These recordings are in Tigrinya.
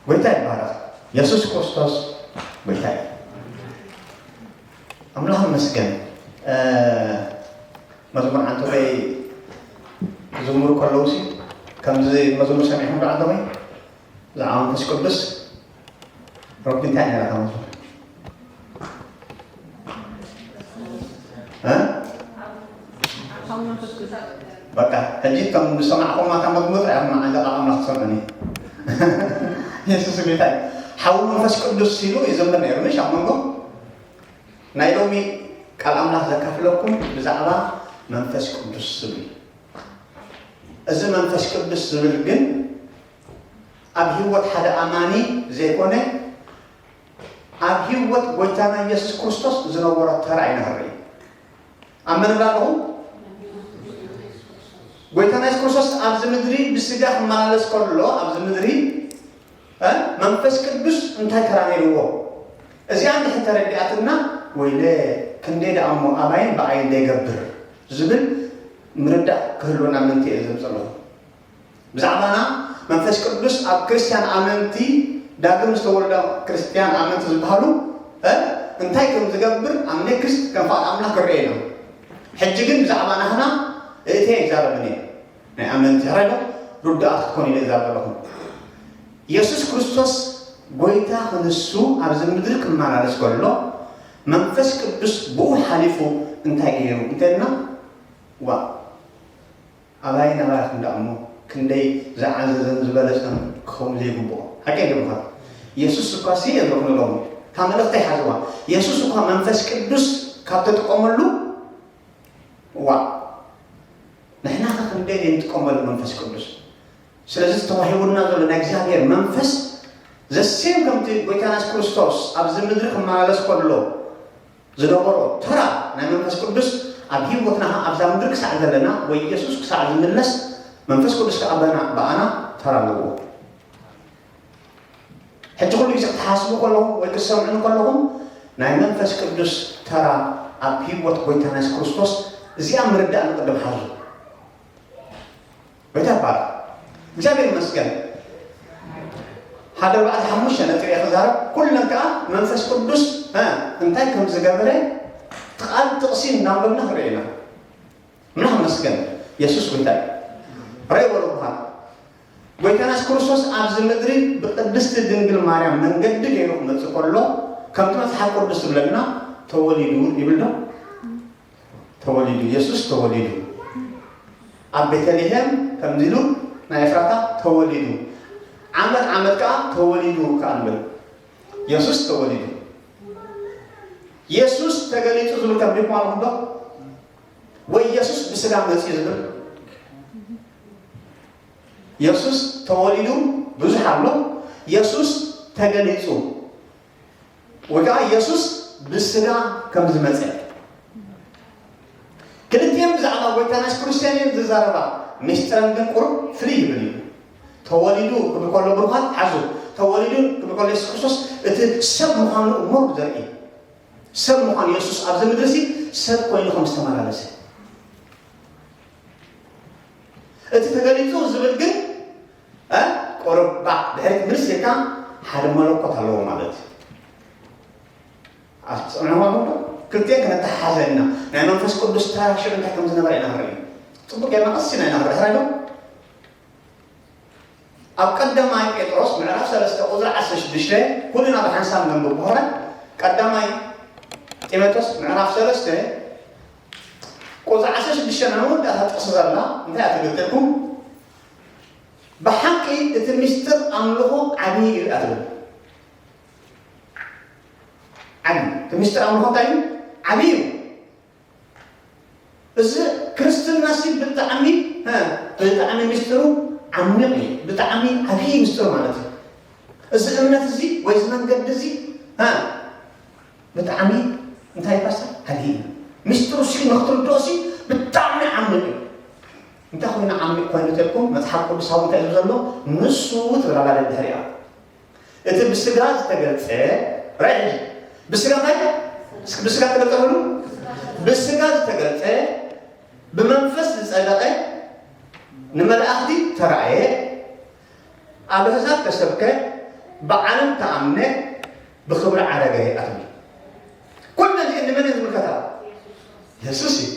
ጎይታ ይባረኽ። የሱስ ክርስቶስ ጎይታ እዩ። ኣምላኽ ይመስገን። መዝሙር ዓንተበይ ክዝምሩ ከለዉ ሲ ከምዚ መዝሙር ሰሚዕኹም ዶ ዓንተበይ? ብዛዕባ መንፈስ ቅዱስ ረቢ እንታይ ነራ ካብ መዝሙር በቃ ሕጂ ከም ዝሰማዕኹም ማታ መዝሙር ጥራይ ኢኹም ንዓይ ቃል ኣምላኽ ትሰምዑኒ። የሱስ ጌታ እዩ። ሓዊ መንፈስ ቅዱስ ኢሉ ይዘምር ነይሩ ምሽ ኣብ መንጎ ናይ ሎሚ ቃል ኣምላኽ ዘካፍለኩም ብዛዕባ መንፈስ ቅዱስ ዝብል እዩ። እዚ መንፈስ ቅዱስ ዝብል ግን ኣብ ህይወት ሓደ ኣማኒ ዘይኮነ ኣብ ህይወት ጎይታና ኢየሱስ ክርስቶስ ዝነበሮ ተራ ኢና ንርኢ። ኣብ መን ኣለኹ? ጎይታና ኢየሱስ ክርስቶስ ኣብዚ ምድሪ ብስጋ ክመላለስ ከሎ ኣብዚ ምድሪ መንፈስ ቅዱስ እንታይ ተራ ነይርዎ? እዚኣ እንድሕር ተረዲኣትና ወይለ ክንደይ ደኣ እሞ ኣባይን ብኣይን ደይገብር ዝብል ምርዳእ ክህልወና ምእንቲ እየ ዘምፅእ ኣለኹ። ብዛዕባና መንፈስ ቅዱስ ኣብ ክርስትያን ኣመንቲ ዳግም ዝተወልደ ክርስትያን ኣመንቲ ዝበሃሉ እንታይ ከም ዝገብር ኣብ ኔክስት ከም ፍቓድ ኣምላኽ ክረአ ኢና። ሕጂ ግን ብዛዕባ ናህና እቲ ይዛረብን እየ ናይ ኣመንቲ ሕረዶ ርዱኣት ክትኮኑ ኢለ ይዛረብ ኣለኹ። የሱስ ክርስቶስ ጎይታ ክንሱ ኣብዚ ምድሪ ክመላለስ ከሎ መንፈስ ቅዱስ ብኡ ሓሊፉ እንታይ ገይሩ እንተልና ዋ ኣባይ ናባይ ክንዳ እሞ ክንደይ ዝዓዘዘን ዝበለጸን ክኸውን ዘይግብኦ ሓቂ የለምኻ። የሱስ እኳ ሲ የብርኹ ንለኹም እታ መልእኽቲ ይሓዝዋ። የሱስ እኳ መንፈስ ቅዱስ ካብ ተጥቀመሉ ዋ ንሕና ከ ክንደይ ዘይንጥቀመሉ መንፈስ ቅዱስ። ስለዚ ተዋሂቡና ዘሎ ናይ እግዚኣብሔር መንፈስ ዘሴም ከምቲ ጎይታና የሱስ ክርስቶስ ኣብዚ ምድሪ ክመላለስ ከሎ ዝነበሮ ተራ ናይ መንፈስ ቅዱስ ኣብ ህይወትና ኣብዛ ምድሪ ክሳዕ ዘለና ወይ የሱስ ክሳዕ ዝምለስ መንፈስ ቅዱስ ከኣበና ብኣና ተራ ኣለዎ። ሕጂ ኩሉ ግዜ ክትሓስቡ ከለኹም ወይ ክትሰምዑ ከለኹም ናይ መንፈስ ቅዱስ ተራ ኣብ ህይወት ጎይታና የሱስ ክርስቶስ እዚኣ ምርዳእ ንቅድም ሓዙ። ጎይታ ይባረክ። እግዚኣብሔር ይመስገን። ሓደ ኣርባዕተ ሓሙሽተ ነጥብ እየ ክዛረብ። ኩለን ከዓ መንፈስ ቅዱስ እንታይ ከም ዝገበረ ቃል ጥቕሲ እናንበብና ክንርኢ ኢና። ምናህ መስገን የሱስ ጎይታ እዩ። ራይ ወረ ብርሃን ጎይታና የሱስ ክርስቶስ ኣብዚ ምድሪ ብቅድስቲ ድንግል ማርያም መንገዲ ገይሩ ክመፅእ ከሎ ከምቲ መፅሓፍ ቅዱስ ዝብለና ተወሊዱ ይብል ዶ? ተወሊዱ፣ የሱስ ተወሊዱ። ኣብ ቤተልሔም ከምዚ ኢሉ ናይ ኤፍራታ ተወሊዱ። ዓመት ዓመት ከዓ ተወሊዱ ከዓ ንብል። የሱስ ተወሊዱ። የሱስ ተገሊጹ ዝብል ከቢድኩም ኣለኹም ዶ? ወይ የሱስ ብስጋ መጺኡ ዝብል? የሱስ ተወሊዱ ብዙሕ ኣሎ። የሱስ ተገሊጹ ወይ ከዓ የሱስ ብስጋ ከም ዝመፀ ክልቲኦም ብዛዕባ ጎይታ ናይ ክርስትያን እዮም ዝዛረባ። ምስጢረን ግን ቁሩብ ፍልይ ይብል እዩ። ተወሊዱ ክብል ከሎ ብሩኻት ሓዙ ተወሊዱ ክብል ከሎ የሱስ ክርስቶስ እቲ ሰብ ምዃኑ እሞ ዘርኢ ሰብ ምዃኑ የሱስ ኣብዚ ምድሪ ሲ ሰብ ኮይኑ ከም ዝተመላለሰ እቲ ተገሊጹ ዝብል ግን ቁሩብ ባዕ ድሕሪት ምልስ ኢልካ ሓደ መለኮት ኣለዎ ማለት እዩ። ኣስምዕዋ ዶ ክልቲኤን ክነተሓሓዘ ኢና። ናይ መንፈስ ቅዱስ ተራ ሽዑ እንታይ ከም ዝነበረ ኢና ንርኢ። ጽቡቅ ጌርና ቀስ ኢና ኢና ንርኢ ሕራይ ዶ? ኣብ ቀዳማይ ጴጥሮስ ምዕራፍ ሰለስተ ቁጽሪ ዓሰርተ ሽዱሽተ ኩልና ብሓንሳብ ነንብብ ብሆረ ቀዳማይ ጢሞቴዎስ ምዕራፍ ሰለስተ ቁጽሪ ዓሰርተ ሽዱሽተ ናይ መወዳእታ ጥቕሲ ዘላ እንታይ እያ ትብል ኢልኩም? ብሓቂ እቲ ምስጢር ኣምልኾ ዓብዪ እዩ እያ ትብል። ዓብዪ እቲ ምስጢር ኣምልኾ እንታይ እዩ? ዓብዪ እዩ። እዚ ክርስትናሲ ብጣዕሚ ብጣዕሚ ምስጢሩ ዓሚቕ እዩ። ብጣዕሚ ዓብዪ ምስጢር ማለት እዩ። እዚ እምነት እዚ ወይ እዚ መንገዲ እዚ ብጣዕሚ እንታይ ፓስተር ዓብዪ እዩ። ምስጢሩ ሲ ንክትርድኦ ሲ ብጣዕሚ ዓሚቕ እዩ። እንታይ ኮይኑ ዓሚቕ ኮይኑ ተልኩም መፅሓፍ ቅዱሳዊ እንታይ እዩ ዘሎ ንሱ ትብል ኣላ ድሕሪኣ እቲ ብስጋ ዝተገልጸ ራእይ ብስጋ እንታይ እስኪ ብስጋ ተገልጸ በሉ ብስጋ ዝተገልጸ ብመንፈስ ዝጸደቐ ንመላእኽቲ ተራእየ ኣብ ኣህዛብ ተሰብከ ብዓለም ተኣምነ ብኽብሪ ዓረገ ኣትብል። ኩለን እዚአን ንመን እየን ዝምልከታ? የሱስ እዩ።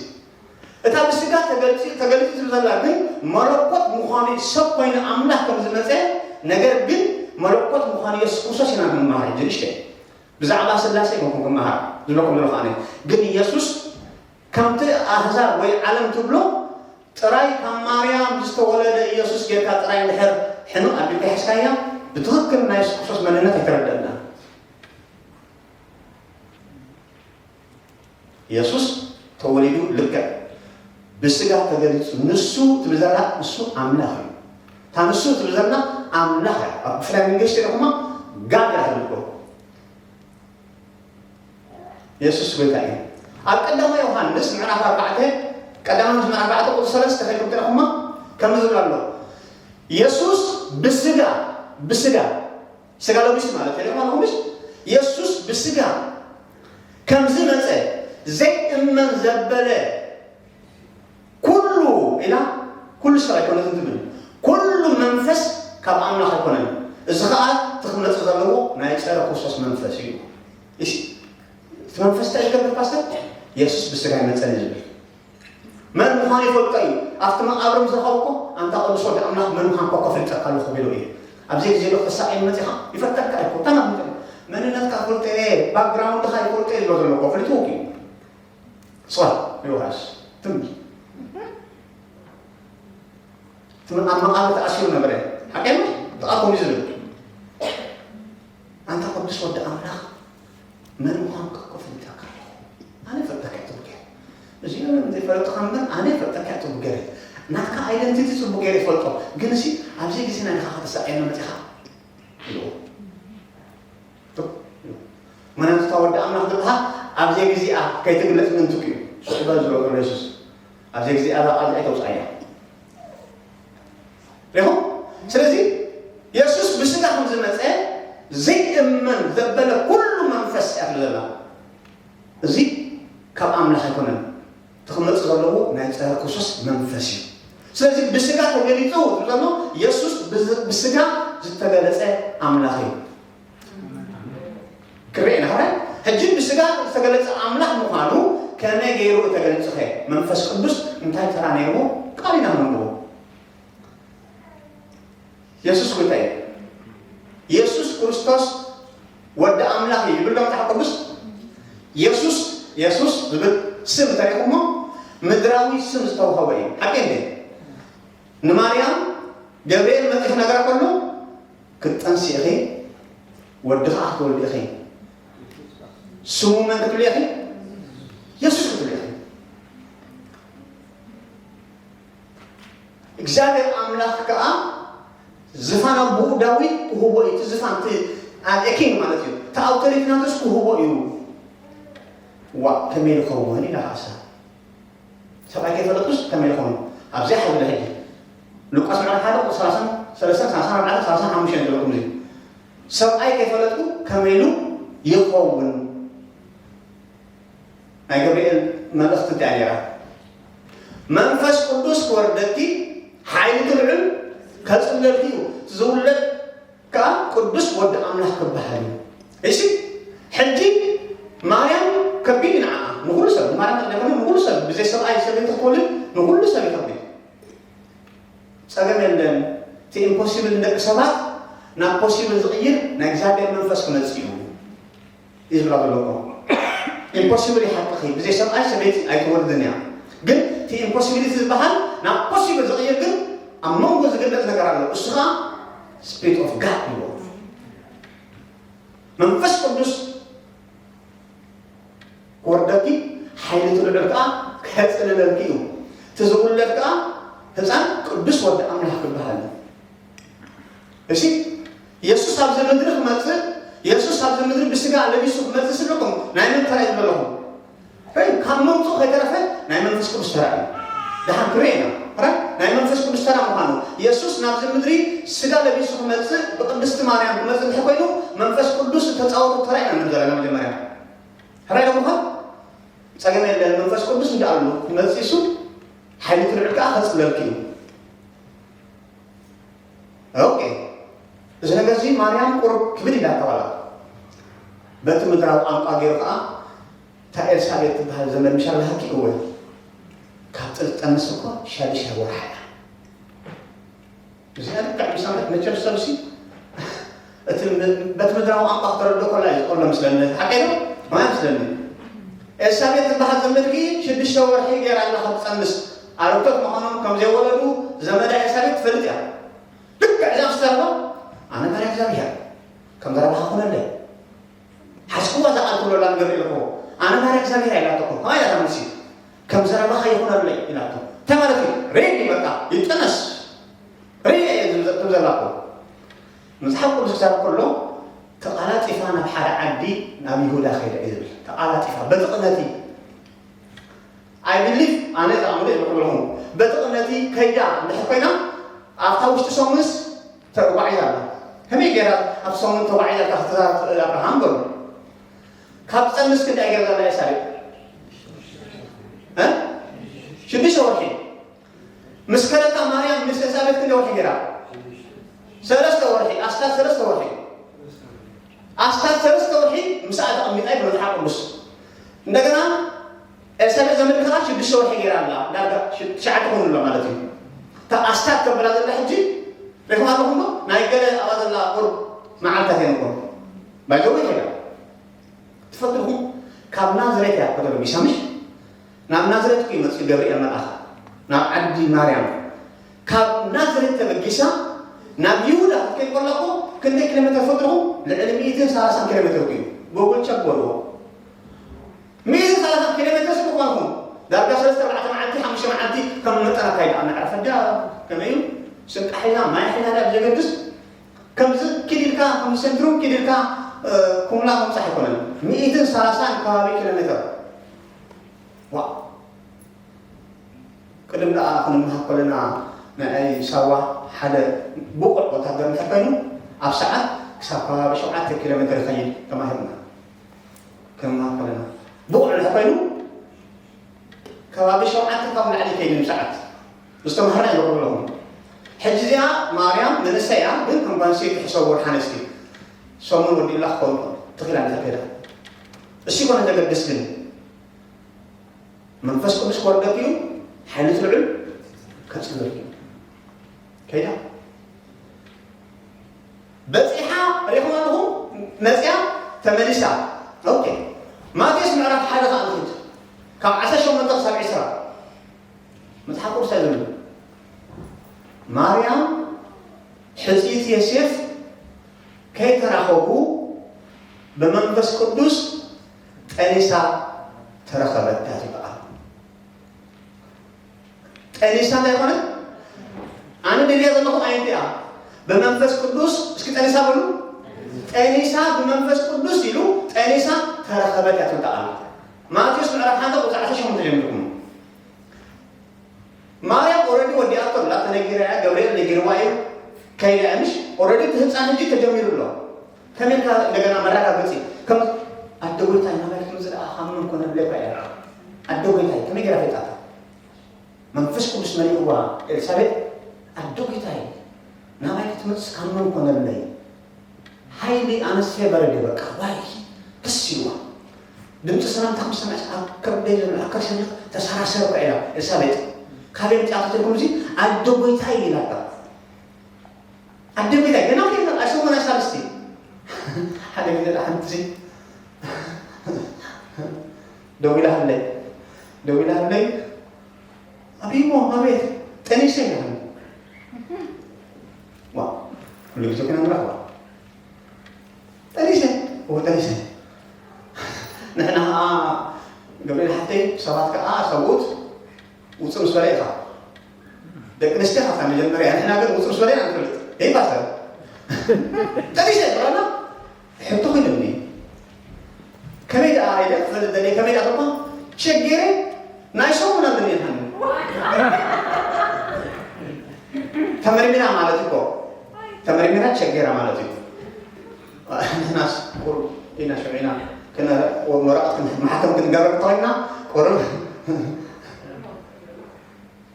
እታ ብስጋ ተገልጺ-፣ ተገሊጹ ዝብል ዘላ ግን መለኮት ምዃኑ እዩ፣ ሰብ ኮይኑ ኣምላኽ ከም ዝመጸ፣ ነገር ግን መለኮት ምዃኑ የሱስ ክርስቶስ ኢና ንመሃር። ሕጂ ንእሽተይ ብዛዕባ ስላሴ ኮንኩም ክመሃር ዝብለኩም ዘለኹ ኣነ። ግን ኢየሱስ ከምቲ ኣህዛብ ወይ ዓለም ትብሎ ጥራይ ካብ ማርያም ዝተወለደ ኢየሱስ ጌርካ ጥራይ እንድሕር ሕኑቕ ኣቢልካ ሒዝካያ፣ ብትኽክል ናይ የሱስ ክርስቶስ መንነት ኣይተረደእና። የሱስ ተወሊዱ ልክዕ ብስጋ ተገሊጹ። ንሱ ትብል ዘላ ንሱ ኣምላኽ እዩ። እታ ንሱ ትብል ዘላ ኣምላኽ እያ። ኣብ ብፍላይ መንግስቲ ኢኹማ ጋድ እያ ትብል እኮ። የሱስ ጎይታ እዩ። ኣብ ቀዳማይ ዮሃንስ ምዕራፍ ኣርባዕተ፣ ቀዳማይ ዮሃንስ ምዕራፍ ኣርባዕተ ቁጽሪ ሰለስተ ከይድኩም ትረኹማ ከምዚ ዝብል ኣሎ። የሱስ ብስጋ፣ ብስጋ፣ ስጋ ለቢሱ ማለት እዩ ማለት ነው። የሱስ ብስጋ ከም ዝመጸ ዘይእመን ዘበለ ኩሉ ኢላ፣ ኩሉ ሰብ ኣይኮነትን ትብል። ኩሉ መንፈስ ካብ ኣምላኽ ኣይኮነን። እዚ ኸኣ እቲ ክመጽእ ዘለዎ ናይ ጸረ ክርስቶስ መንፈስ እዩ። እሺ፣ እቲ መንፈስ እንታይ ዝገብር ፓስተር? የሱስ ብስጋ ኣይመጸን እዩ ዝብል። መን ምዃኑ ይፈልጦ እዩ። ኣብቲ መቓብር ምስ ረኸብኩ፣ ኣንታ ቅዱስ ወዲ ኣምላኽ መን ምዃንካ እኮ ፈልጠካ ኣለኹ ቢሉ እዩ። ኣብዚ ግዜ ዶ ክሳዕ መጺኻ ይፈልጠካ እዩ እኮ። ታና መንነትካ ይፈልጦ እየ፣ ባክግራውንድኻ ይፈልጦ እየ ዝብሎ ዘሎ እኮ፣ ፈሊጥዎ እዩ። ሶሪ፣ ዮሃንስ፣ ትም። ትም ኣብ መቓብር ተኣሲሩ ነበረ። ሓቀይ ነው? ተኣኮም ይዝብል። ኣንታ ቅዱስ ወዲ ኣምላኽ መን ምዃንካ እኮ ፈሊጠካ ኣለኹ። ኣነ ይፈልጠካ እየ ጽቡቅ ገይረ። እዚ ነው ዘይፈለጥካ እምበር ኣነ ይፈልጠካ እየ ጽቡቅ ገይረ። ናትካ ኣይደንቲቲ ጽቡቅ ገይረ ይፈልጦ። ግን እሲ ኣብዚ ግዜ ናይ ንኻ ከተሳቅየና መጺኻ ኢልዎ። ቱክ ኢልዎ። ምኽንያቱ እታ ወዲ ኣምላኽ ዝበሃል ኣብ ዘይግዚኣ ከይትግለጽ ምእንቲ እዩ። ስቕ በል ዝብሎ ዘሎ የሱስ። ኣብ ዘይግዚኣ እዛ ቃል እዚኣ ኣይተውጽኣያ። ሪኹም? ስለዚ የሱስ ብስጋ ከም ዝመጸ ዘይእመን ዘበለ ኩሉ መንፈስ እያ ትብል ዘላ። እዚ ካብ ኣምላኽ ኣይኮነን። እቲ ክመጽእ ዘለዎ ናይ ጸረ ክርስቶስ መንፈስ እዩ። ስለዚ ብስጋ ተገሊጹ ዝብሎ ዘሎ የሱስ ብዝ-፣ ብስጋ ዝተገለጸ ኣምላኽ እዩ። ክርኤ ኢና። ሕጂ ብስጋ ዝተገለጸ ኣምላኽ ምዃኑ ከመይ ገይሩ ተገሊጹ ኸ? መንፈስ ቅዱስ እንታይ ተራ ነይርዎ? ቃል ኢና ክንብልዎ። የሱስ ጎይታ እዩ። የሱስ ክርስቶስ ወዲ ኣምላኽ እዩ ይብል ዶ መጽሓፍ ቅዱስ? የሱስ፣ የሱስ ዝብል ስም ተሪኹሞ ምድራዊ ስም ዝተዋህቦ እዩ። ሓቂ እንዴ? ንማርያም ገብርኤል መጺኡ ክነግራ ከሎ፣ "ክትጠንሲ ኢኺ፣ ወዲ ኸዓ ክትወልዲ ኢኺ። ስሙ መን ክትብሊ ኢኺ? የሱስ ክትብሊ ኢኺ።" እግዚኣብሔር ኣምላኽ ከኣ ዝፋን ኣቦኡ ዳዊት ክህቦ እዩ። እቲ ዝፋን፣ እቲ፣ አ፣ ኪንግ ማለት እዩ። እቲ ኣውቶሪቲ ናቱስ ክህቦ እዩ። ዋእ፣ ከመይ ዝኸውን ኢላ ከኣሳ። ሰብኣይ ከይፈለጥኩስ ከመይ ይኸውን? ኣብዚኣ ሓዚ ሕጂ ሉቃስ ምዕራፍ ሓደ ቁጽሪ ሰላሳን ሰለስተን፣ ሰላሳን ኣርባዕተን፣ ሰላሳን ሓሙሽተን ዘለኩም እዚ። ሰብኣይ ከይፈለጥኩ ከመይ ኢሉ ይኸውን? ናይ ገብርኤል መልእኽቲ እንታይ ነይራ? መንፈስ ቅዱስ ክወርደኪ፣ ሓይሊ እቲ ልዑል ከጽልለልኪ እዩ። እቲ ዝውለድ ከኣ ቅዱስ ወዲ ኣምላኽ ክበሃል እዩ። እሺ፣ ሕጂ ማርያም ከቢድ እዩ ንዓኣ፣ ንኹሉ ሰብ፣ ንማርያም ጥራይ ዘይኮነ ንኹሉ ሰብ፣ ብዘይ ሰብኣይ ሰበይቲ ክትወልድ ንኹሉ ሰብ እዩ ከቢድ። ጸገም የለን። እቲ ኢምፖሲብል ንደቂ ሰባት ናብ ፖሲብል ዝቕይር ናይ እግዚኣብሔር መንፈስ ክመጽእ እዩ። እዩ ዝብላ ዘሎ እኮ። ኢምፖሲብል እዩ ሓቅኺ፣ ብዘይ ሰብኣይ ሰበይቲ ኣይትወልድን እያ። ግን እቲ ኢምፖሲቢሊቲ ዝበሃል ናብ ፖሲብል ዝቕይር ግን ኣብ መንጎ ዝግለጽ ነገር ኣሎ። እሱ ኸዓ ስፒሪት ኦፍ ጋድ ይብሎ። መንፈስ ቅዱስ ክወርደኪ፣ ሓይሊ እቲ ልዑል ከኣ ከጽልለልኪ እዩ። እቲ ዝውለድ ከኣ ህጻን ቅዱስ ወዲ ኣምላኽ ክበሃል እዩ። እሺ፣ የሱስ ኣብዚ ምድሪ ክመጽእ፣ የሱስ ኣብዚ ምድሪ ብስጋ ለቢሱ ክመጽእ ስብለኩም ናይ መን ተራ እዩ ዘለኹም? ራይ፣ ካብ መምጽኡ ከይተረፈ ናይ መንፈስ ቅዱስ ተራ እዩ። ደሓን ክርኤና። ራይ፣ ናይ መንፈስ ቅዱስ ተራ ምዃኑ። የሱስ ናብዚ ምድሪ ስጋ ለቢሱ ክመጽእ፣ ብቅድስቲ ማርያም ክመጽእ እንተ ኮይኑ፣ መንፈስ ቅዱስ እተጻወቶ ተራ ኢና ንርኢ ዘለና መጀመርያ። ራይ ዶ ምዃን? ጸገም የለን። መንፈስ ቅዱስ እንዳ ኣሎ ክመጽእ እሱ፣ ሓይሊ ትርዕድ ከኣ ከጽለልኪ እዩ። ኦኬ። እዚ ነገር እዚ ማርያም ቁሩብ ክብድ ኢላቶ ኣላ። በቲ ምድራዊ ቋንቋ ገይሩ ከኣ፣ "እታ ኤልሳቤጥ ትበሃል ዘመድ ምሽ ኣለሃኪ?" "እወ፣ ካብ ጥንሲ እኮ ሻዱሻይ ወርሓ እያ።" እዚኣ ልክዕ ምስ ኣመት መቸም ሰብሲ እቲ ም-፣ በቲ ምድራዊ ቋንቋ ክተረድኦ ከላ እዩ ዝቐሎ ምስለኒ። ሓቀይ ዶ? ከማይ ምስለኒ። ኤልሳቤጥ ዝበሃል ዘመድኪ ሽዱሽተ ወርሒ ገይራ ኣላ ካብ ትጸንስ። ኣረግቶት ምዃኖም ከም ዘይወለዱ ዘመዳ ኤልሳቤጥ ትፈልጥ እያ። ልክዕ እዛ ምስ ተረባ፣ "ኣነ ባርያ እግዚኣብሔር፣ ከም ዘረባኻ ኩነለይ። ሓዝክዋ እዛ ቃል ትብሎ ኣላ ንገብርኤል እኮ፣ ኣነ ባርያ እግዚኣብሔር" ኢላቶ እኮ። ከማይ ኢላታ መልሲ፣ "ከም ዘረባኻ ይኹነለይ" ኢላቶ። እንታይ ማለት እዩ? ሬዲ በቃ፣ ይጠነስ። ሬዲ እየ ዝብል ዘላ እኮ። መጽሓፍ ቅዱስ ክዛረብ ከሎ፣ "ተቓላጢፋ ናብ ሓደ ዓዲ፣ ናብ ይሁዳ ከይዳ" እዩ ዝብል። ተቓላጢፋ፣ በጥቕነቲ። I believe፣ ኣነ ዝኣምኖ ይብለኩም ኣለኹ። በጥቕነቲ ከይዳ እንድሕር ኮይና፣ ኣብታ ውሽጢ ሰሙንስ ተጓዒዛ ኣላ። ከመይ ገይራ ኣብ ሰሙን ተጓዒዛ ኣላ ክትዛረብ ትኽእል? ኣብርሃም በሉ። ካብ ትጸንስ ክንደይ ገይራ ኣላ ኤልሳቤጥ? እ? ሽዱሽተ ወርሒ። ምስ ከደታ ማርያም ምስ ኤልሳቤጥ ክንደይ ወርሒ ገይራ? ሰለስተ ወርሒ። ኣስታት ሰለስተ ወርሒ። ኣስታት ሰለስተ ወርሒ ምስኣ ተቐሚጣ ይብሎ መጽሓፍ ቅዱስ። እንደገና ኤልሳቤጥ ዘመድ ከኣ ሽዱሽተ ወርሒ ገይራ ኣላ። ዳርጋ ሽ-፣ ትሽዓተ ክኾኑ ኣሎ ማለት እዩ። እታ ኣስታት ተብላ ዘላ ሕጂ ርኢኹም ኣለኹም ዶ? ናይ ገለ ኣብኣ ዘላ ቁሩብ መዓልታት እየን እኮ። ባይ ዘ ወይ ከይዳ። ትፈልጡ ኢኹም፣ ካብ ናዝሬት እያ እኮ ተበጊሳ፣ ምሽ? ናብ ናዝሬት እኮ ይመጽእ ገብርኤል መልኣኽ፣ ናብ ዓዲ ማርያም። ካብ ናዝሬት ተበጊሳ ናብ ይሁዳ ክትከይድ ከላ እኮ ክንደይ ኪሎ ሜትር ትፈልጡ ኢኹም? ልዕሊ ሚእትን ሰላሳን ኪሎ ሜትር እኮ እዩ። ጎግል ቸክ በልዎ። ሚእትን ሰላሳን ኪሎ ሜትር ስለ ዝኾንኩም፣ ዳርጋ ሰለስተ ኣርባዕተ መዓልቲ፣ ሓሙሽተ መዓልቲ ከም መጠን ኣካይዳ፣ ኣብ መዕረፊ ኣድያ ከመይ እዩ? ስንቃ ሒዛ፣ ማይ ሒዛ፣ ዳብ ዘገድስ፣ ከምዚ ኪድ ኢልካ፣ ከም ሴንትሩም ኪድ ኢልካ፣ እ፣ ኩምላ ምብጻሕ ኣይኮነን። ሚእትን ሰላሳን ከባቢ ኪሎ ሜትር። ዋእ! ቅድም ደኣ ክንምሃር ከለና፣ ንኣይ ሳዋ ሓደ ብቑዕ ወታደር እንተ ኮይኑ፣ ኣብ ሰዓት ክሳብ ከባቢ ሸውዓተ ኪሎ ሜትር ይኸይድ ተማሂርና። ክንምሃር ከለና፣ ብቑዕ እንተ ኮይኑ፣ ከባቢ ሸውዓተ ካብ ላዕሊ ይኸይድ ንሰዓት። ዝተማህርና ይረኽቡ ኣለኹም። ሕጂ እዚኣ ማርያም መንእሰይ እያ፣ ግን ከም ጓንሰይቲ ትሕሰብ ወርሓ ኣንስቲ። ሰሙን ወዲእላ ክኸውን ትኽእል ኣላ ከይዳ። እሱ ይኮነ ዘገድስ ግን መንፈስ ቅዱስ ክወርደኪ እዩ፣ ሓይሊ ትልዑል ከጽልለኪ እዩ። ከይዳ። በጺሓ ሪኹም ኣለኹም፣ መጽያ ተመሊሳ። ኦኬ። ማቴዎስ ምዕራፍ ሓደ ከኣ ንኺድ። ካብ ዓሰርተ ሸሞንተ ክሳብ ዕስራ። መጽሓፍ ቅዱስ እንታይ ዝብል? ማርያም ሕጽይቲ ዮሴፍ ከይተራኸቡ ብመንፈስ ቅዱስ ጠኒሳ ተረኸበታ ትበሃል። ጠኒሳ እንታይ ኮነት? ኣነ ደልያ ዘለኹ ኣየንቲኣ? ብመንፈስ ቅዱስ፣ እስኪ ጠኒሳ በሉ። ጠኒሳ ብመንፈስ ቅዱስ ኢሉ፣ ጠኒሳ ተረኸበት እያ ትብል ቃል። ማቴዎስ ምዕራፍ ሓደ ቁጽሪ ዓሰርተ ሸሞንተ ጀሚርኩም። ማርያም ኦልሬዲ ወዲኣቶ ኣላ፣ ተነጊራ እያ፣ ገብርኤል ነጊርዋ እዩ፣ ከይዳ እያ፣ ምሽ? ኦልሬዲ እቲ ህጻን ሕጂ ተጀሚሩ ኣሎ። ከመይ ኢልካ እንደገና መረጋገጺ? ከም ኣደ ጎይታይ ናባይ ክትመጽእ ደኣ ካብ መን ኮነ ብለካ እያ። ኣደ ጎይታይ ከመይ ገይራ ፈይጣታ? መንፈስ ቅዱስ መሊእዋ ኤልሳቤጥ፣ ኣደ ጎይታይ ናባይ ክትመጽእ ካብ መን ኮነለይ? ሓይሊ ኣነስ ፌቨር በቃ ዋይ ደስ ይዋ። ድምፂ ሰላምታ ምስ ሰማዕስ ኣብ ከብደይ ዘሎ ኣብ ከርሰ ተሰራሰር እኳ ኢላ ኤልሳቤጥ። ካበይ ምፅኣ ክትልኩም እዚ ኣደ ጎይታይ ኢላታ። ኣደ ጎይታይ ገና ከይላ ኣይሰሙን ኣይሳልስቲ። ሓደ ግዜ ሓንቲ ደው ኢላ ሃለይ፣ ደው ኢላ ሃለይ። ኣቢሞ ኣቤት ጠኒሰ ኢላ ሃለይ። ዋ፣ ኩሉ ግዜ ኮይና ንረኽባ። ጠኒሰ፣ እወ ጠኒሰ። ንሕና ኸዓ ገብርኤል ሓፍተይ፣ ሰባት ከዓ ሰብኡት ውፅእ ምስ በለ ኢኻ። ደቂ ኣንስትዮ ካብታ መጀመርያ፣ ንሕና ግን ውፅእ ምስ በለ ኢና ንፈልጥ። ይህ ፓስተር። ጠኒሰ ትብለና፣ ሕቶ ኮይኑኒ። ከመይ ደኣ ኢለ ክፈልጥ ደልየ፣ ከመይ ደኣ ተኳ ቸጌረ ናይ ሰሙን ኣለኒ ኢልሃኒ። ተመርሚራ ማለት እኮ፣ ተመርሚራ ቸጌራ ማለት እዩ። ንሕናስ ቁሩብ ኢና ሽዑ ኢና ክነ-፣ ወረቐት ክን-፣ ማሕተም ክንገብር እንተኾይና ቁሩብ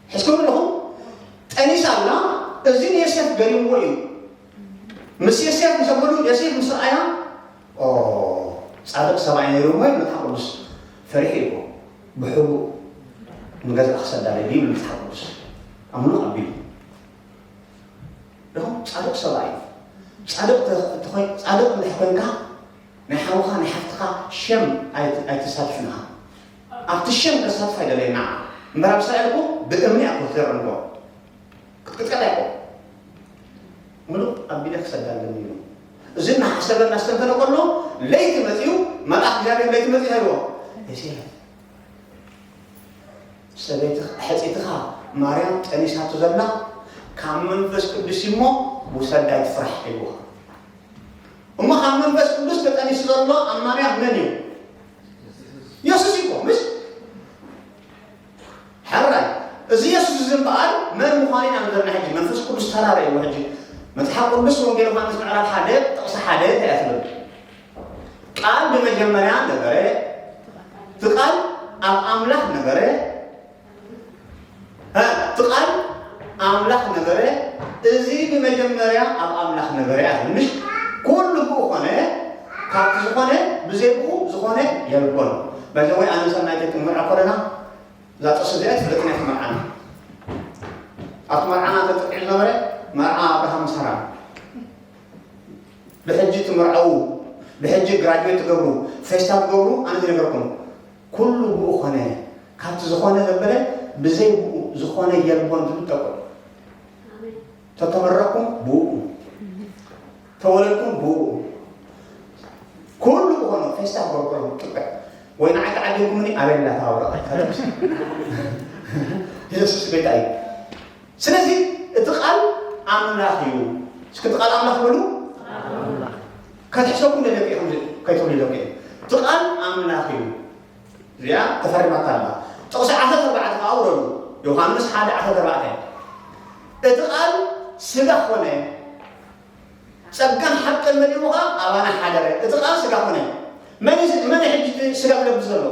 ሕዝኩም ኣለኹም። ጠኒሳ ኣላ፣ እዚ ንዮሴፍ ገሪምዎ እዩ። ምስ ዮሴፍ ምስ ኣበሉ፣ ዮሴፍ ምስ ረኣያ፣ "ኦ፣ ጻድቕ ሰብኣይ ነይሩ እሞ" ይብል መጽሓፍ ቅዱስ። ፈሪሑ እዩ እኮ። "ብሕቡእ ንገዛእ ክሰዳ ደልዩ" ይብል መጽሓፍ ቅዱስ። ኣምልኽ ኣቢሉ። ደኹም ጻድቕ ሰብኣይ እዩ። ጻድቕ ተ-፣ ተኾይ-፣ ጻድቕ እንድሕር ኮንካ፣ ናይ ሓውኻ ናይ ሓፍትኻ ሸም ኣይ-፣ ኣይተሳትፍን ኢኻ። ኣብቲ ሸም ከሳትፍ ኣይደለየና። እምበር ኣብ እስራኤል እኮ ብእምኒ እያ እኮ ትዘርም እኮ። ክትቅጥቀጥ እያ እኮ። ምሉእ ኣቢለ ክሰዳ ኣለኒ ኢሉ። እዚ እናሓሰበ እናስተንተነ ከሎ፣ ለይቲ መጺኡ፣ መልኣኽ እግዚኣብሔር ለይቲ መጺኡ ኢልዎ። "ዮሴፍ፣ ሰበይትኻ፣ ሕጽይትኻ ማርያም ጠኒሳቶ ዘላ ካብ መንፈስ ቅዱስ እዩ እሞ ውሰዳ ኣይትፍራሕ" ኢልዎ። እሞ ካብ መንፈስ ቅዱስ ተጠኒሱ ዘሎ ኣብ ማርያም መን እዩ? የሱስ እዩ እኮ፣ ምሽ? ሕራይ፣ እዚ የሱስ እዚ እምበኣር መን ምዃኑ ኢና ንዘርና ሕጂ። መንፈስ ቅዱስ ተራረ እዩ ሕጂ። መጽሓፍ ቅዱስ ወንጌል ዮሃንስ ምዕራፍ ሓደ ጥቕሲ ሓደ እንታይ እያ ትብል? "ቃል ብመጀመርያ ነበረ፣ እቲ ቃል ኣብ ኣምላኽ ነበረ፣ እ፣ እቲ ቃል ኣምላኽ ነበረ፣ እዚ ብመጀመርያ ኣብ ኣምላኽ ነበረ" እያ ትብል። ምሽ? "ኩሉ ብኡ ኾነ፣ ካብቲ ዝኾነ፣ ብዘይ ብኡ ዝኾነ የልቦን።" ባይዘወይ ኣነ ሰናይተይ ክንምርዖ ከለና እዛ ጥቕሲ እዚኣ ትፍለጥና እያ። መርዓና፣ ኣብቲ መርዓና ተጠቂዑ ዝነበረ መርዓ ኣብርሃም ሳራ፣ ብሕጂ ትምርዐዉ፣ ብሕጂ ግራጁዌት ትገብሩ፣ ፌስታ ትገብሩ፣ ኣነ ዝነገርኩም ኩሉ ብኡ ኾነ፣ ካብቲ ዝኾነ ዘበለ ብዘይ ብኡ ዝኾነ የልቦን ዝብል ጠቅዑ። ተተመረቕኩም ብኡ፣ ተወለድኩም ብኡ፣ ኩሉ ዝኾነ ፌስታ ክገብሩ ጥቅዕ ወይ ንዓይ ተዓዲምኩምኒ ኣበይ ኣላ እታ ወረቐት? የሱስ ጎይታ እዩ። ስለዚ እቲ ቃል ኣምላኽ እዩ። እስኪ እቲ ቃል ኣምላኽ በሉ። ከትሕሰኩም ደለኪ ኢኹም ከይትብሉ ኢለኪ። እቲ ቃል ኣምላኽ እዩ። እዚኣ ተፈሪማታ ኣላ። ጥቕሲ ዓሰርተ ኣርባዕተ ከኣ ውረዱ። ዮሃንስ ሓደ ዓሰርተ ኣርባዕተ። እቲ ቃል ስጋ ኾነ፣ ጸጋን ሓቅን መሊኡ ኸኣ ኣባና ሓደረ። እቲ ቃል ስጋ ኾነ። መን እዩ፣ መን እዩ ሕጂ እቲ ስጋ ዝለብስ ዘሎ?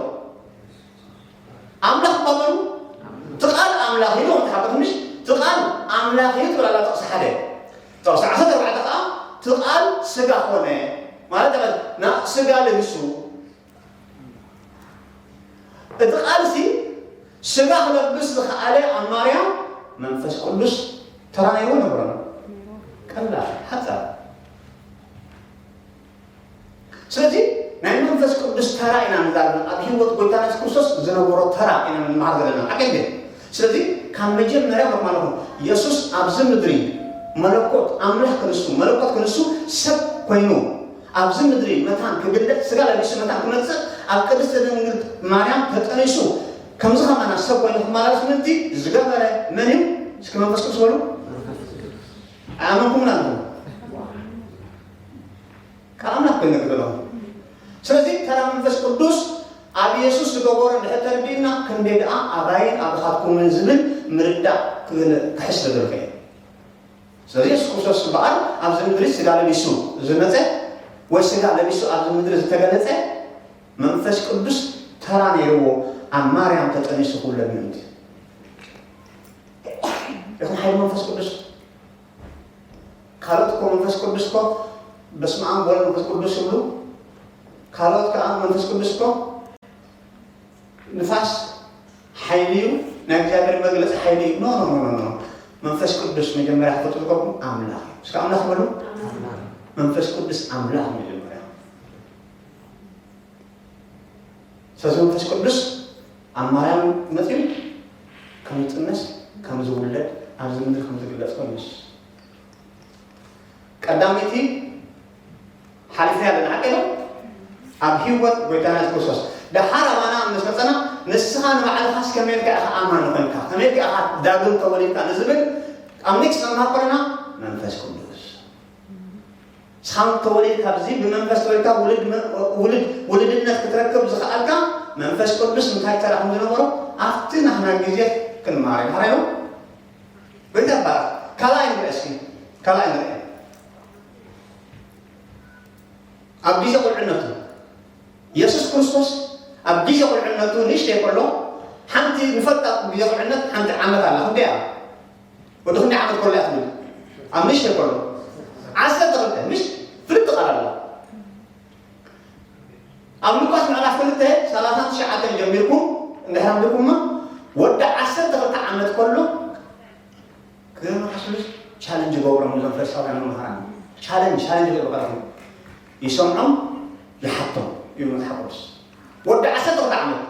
ኣምላኽ እኳ በሉ። እቲ ቃል ኣምላኽ እዩ፣ ወንት ሓቆት ምሽ? እቲ ቃል ኣምላኽ እዩ ትብል ኣላ ጥቕሲ ሓደ። ጥቕሲ ዓሰርተ ኣርባዕተ ከኣ እቲ ቃል ስጋ ኾነ። ማለት ና-፣ ስጋ ለቢሱ። እቲ ቃልሲ ስጋ ክለብስ ዝኸኣለ ኣብ ማርያም መንፈስ ቅዱስ ተራ ነይርዎ ነበሮም? ቀላል፣ ሓጻር። ስለዚ ናይ መንፈስ ቅዱስ ተራ ኢና ንዛረብ፣ ኣብ ህይወት ጎይታና የሱስ ክርስቶስ ዝነበሮ ተራ ኢና ንመሃር ዘለና። ሓቂ እንዴ? ስለዚ ካብ መጀመርያ ማለት ኣለኹ፣ የሱስ ኣብዚ ምድሪ መለኮት ኣምላኽ ክንሱ፣ መለኮት ክንሱ ሰብ ኮይኑ ኣብዚ ምድሪ መታን ክግለጽ፣ ስጋ ለቢሱ መታን ክመጽእ፣ ኣብ ቅድስቲ ድንግል ማርያም ተጠኒሱ፣ ከምዚ ከማና ሰብ ኮይኑ ክመላለስ ምእንቲ ዝገበረ መን እዩ? እስኪ መንፈስ ቅዱስ በሉ። ኣያመንኩምን ኣለኹም? ካብ ኣምላኽ ኮይኑ ክገለኹም። ስለዚ ተራ መንፈስ ቅዱስ ኣብ የሱስ ዝገበሮ እንድሕር ተረዲእና፣ ክንደይ ደኣ ኣባይን ኣባኻትኩምን ዝብል ምርዳእ ክህል-፣ ክሕሽ ተደርገ። ስለዚ የሱስ ክርስቶስ እምበኣር ኣብዚ ምድሪ ስጋ ለቢሱ ዝመጸ ወይ ስጋ ለቢሱ ኣብዚ ምድሪ ዝተገለጸ መንፈስ ቅዱስ ተራ ነይርዎ ኣብ ማርያም ተጠኒሱ ኩለ ምእንቲ። ይኹን ሓይሊ መንፈስ ቅዱስ። ካልኦት እኮ መንፈስ ቅዱስ እኮ በስመ ኣብ ወወልድ መንፈስ ቅዱስ ይብሉ። ካልኦት ከኣ መንፈስ ቅዱስ እኮ ንፋስ ሓይሊ እዩ፣ ናይ እግዚኣብሔር መግለጺ ሓይሊ እዩ። ኖ፣ ኖ፣ ኖ፣ ኖ፣ ኖ። መንፈስ ቅዱስ መጀመርያ ክፈልጡ ዝገብሩ ኣምላኽ እዩ። እስከ ኣምላኽ በሉ። መንፈስ ቅዱስ ኣምላኽ መጀመርያ። ስለዚ መንፈስ ቅዱስ ኣብ ማርያም መጺኡ ከም ዝጥነስ፣ ከም ዝውለድ፣ ኣብዚ ምድሪ ከም ዝግለጽ ኮይኑ ቀዳመይቲ ሓሊፍና ኣለና፣ ሓቂ ዶ? ኣብ ህይወት ጎይታና የሱስ ክርስቶስ። ደሓር ኣባና ምስ መጸና፣ ንስኻ ንባዕልኻስ ከመይ ኢልካ ኢኻ ኣማኒ ኮንካ? ከመይ ኢልካ ኢኻ ዳግም ተወሊድካ ንዝብል፣ ኣብ ኔክስት ንመሃር ከለና መንፈስ ቅዱስ። ንስኻ ተወሊድካ፣ ኣብዚ ብመንፈስ ተወሊድካ፣ ውልድ መ-፣ ውልድ፣ ውልድነት ክትረክብ ዝኸኣልካ መንፈስ ቅዱስ እንታይ ተራ ከም ዝነበሮ ኣብቲ ናህና ግዜ ክንመሃር ኢና። ሓራይ ነው? ጎይታ ይባረክ። ካልኣይ ንርአ እስኪ፣ ካልኣይ ንርአ። ኣብ ግዜ ቁልዕነቱ የሱስ ክርስቶስ ኣብ ግዜ ቁልዕነቱ ንእሽተይ ከሎ ሓንቲ ንፈልጣ ግዜ ቁልዕነት ሓንቲ ዓመት ኣላ። ክንደይ እያ? ወዲ ክንደይ ዓመት ከሎ እያ ትብል? ኣብ ንእሽተይ ከሎ። ዓሰርተ ክልተ። ቃል ኣሎ። ኣብ ሉቃስ ምዕራፍ ክልተ ሰላሳን ትሽዓተን ጀሚርኩም እንድሕር ኣንቢብኩማ፣ ወዲ ዓሰርተ ክልተ ዓመት ከሎ ክመሓስሉስ ቻለንጅ ይገብሮም፣ እዞም ፈሪሳውያን መምሃራን። ቻለንጅ፣ ቻለንጅ ይገብሮም። ይሰምዖም፣ ይሓቶም እዩ መጽሓፍ ቅዱስ። ወዲ ዓሰርተ ክልተ ዓመት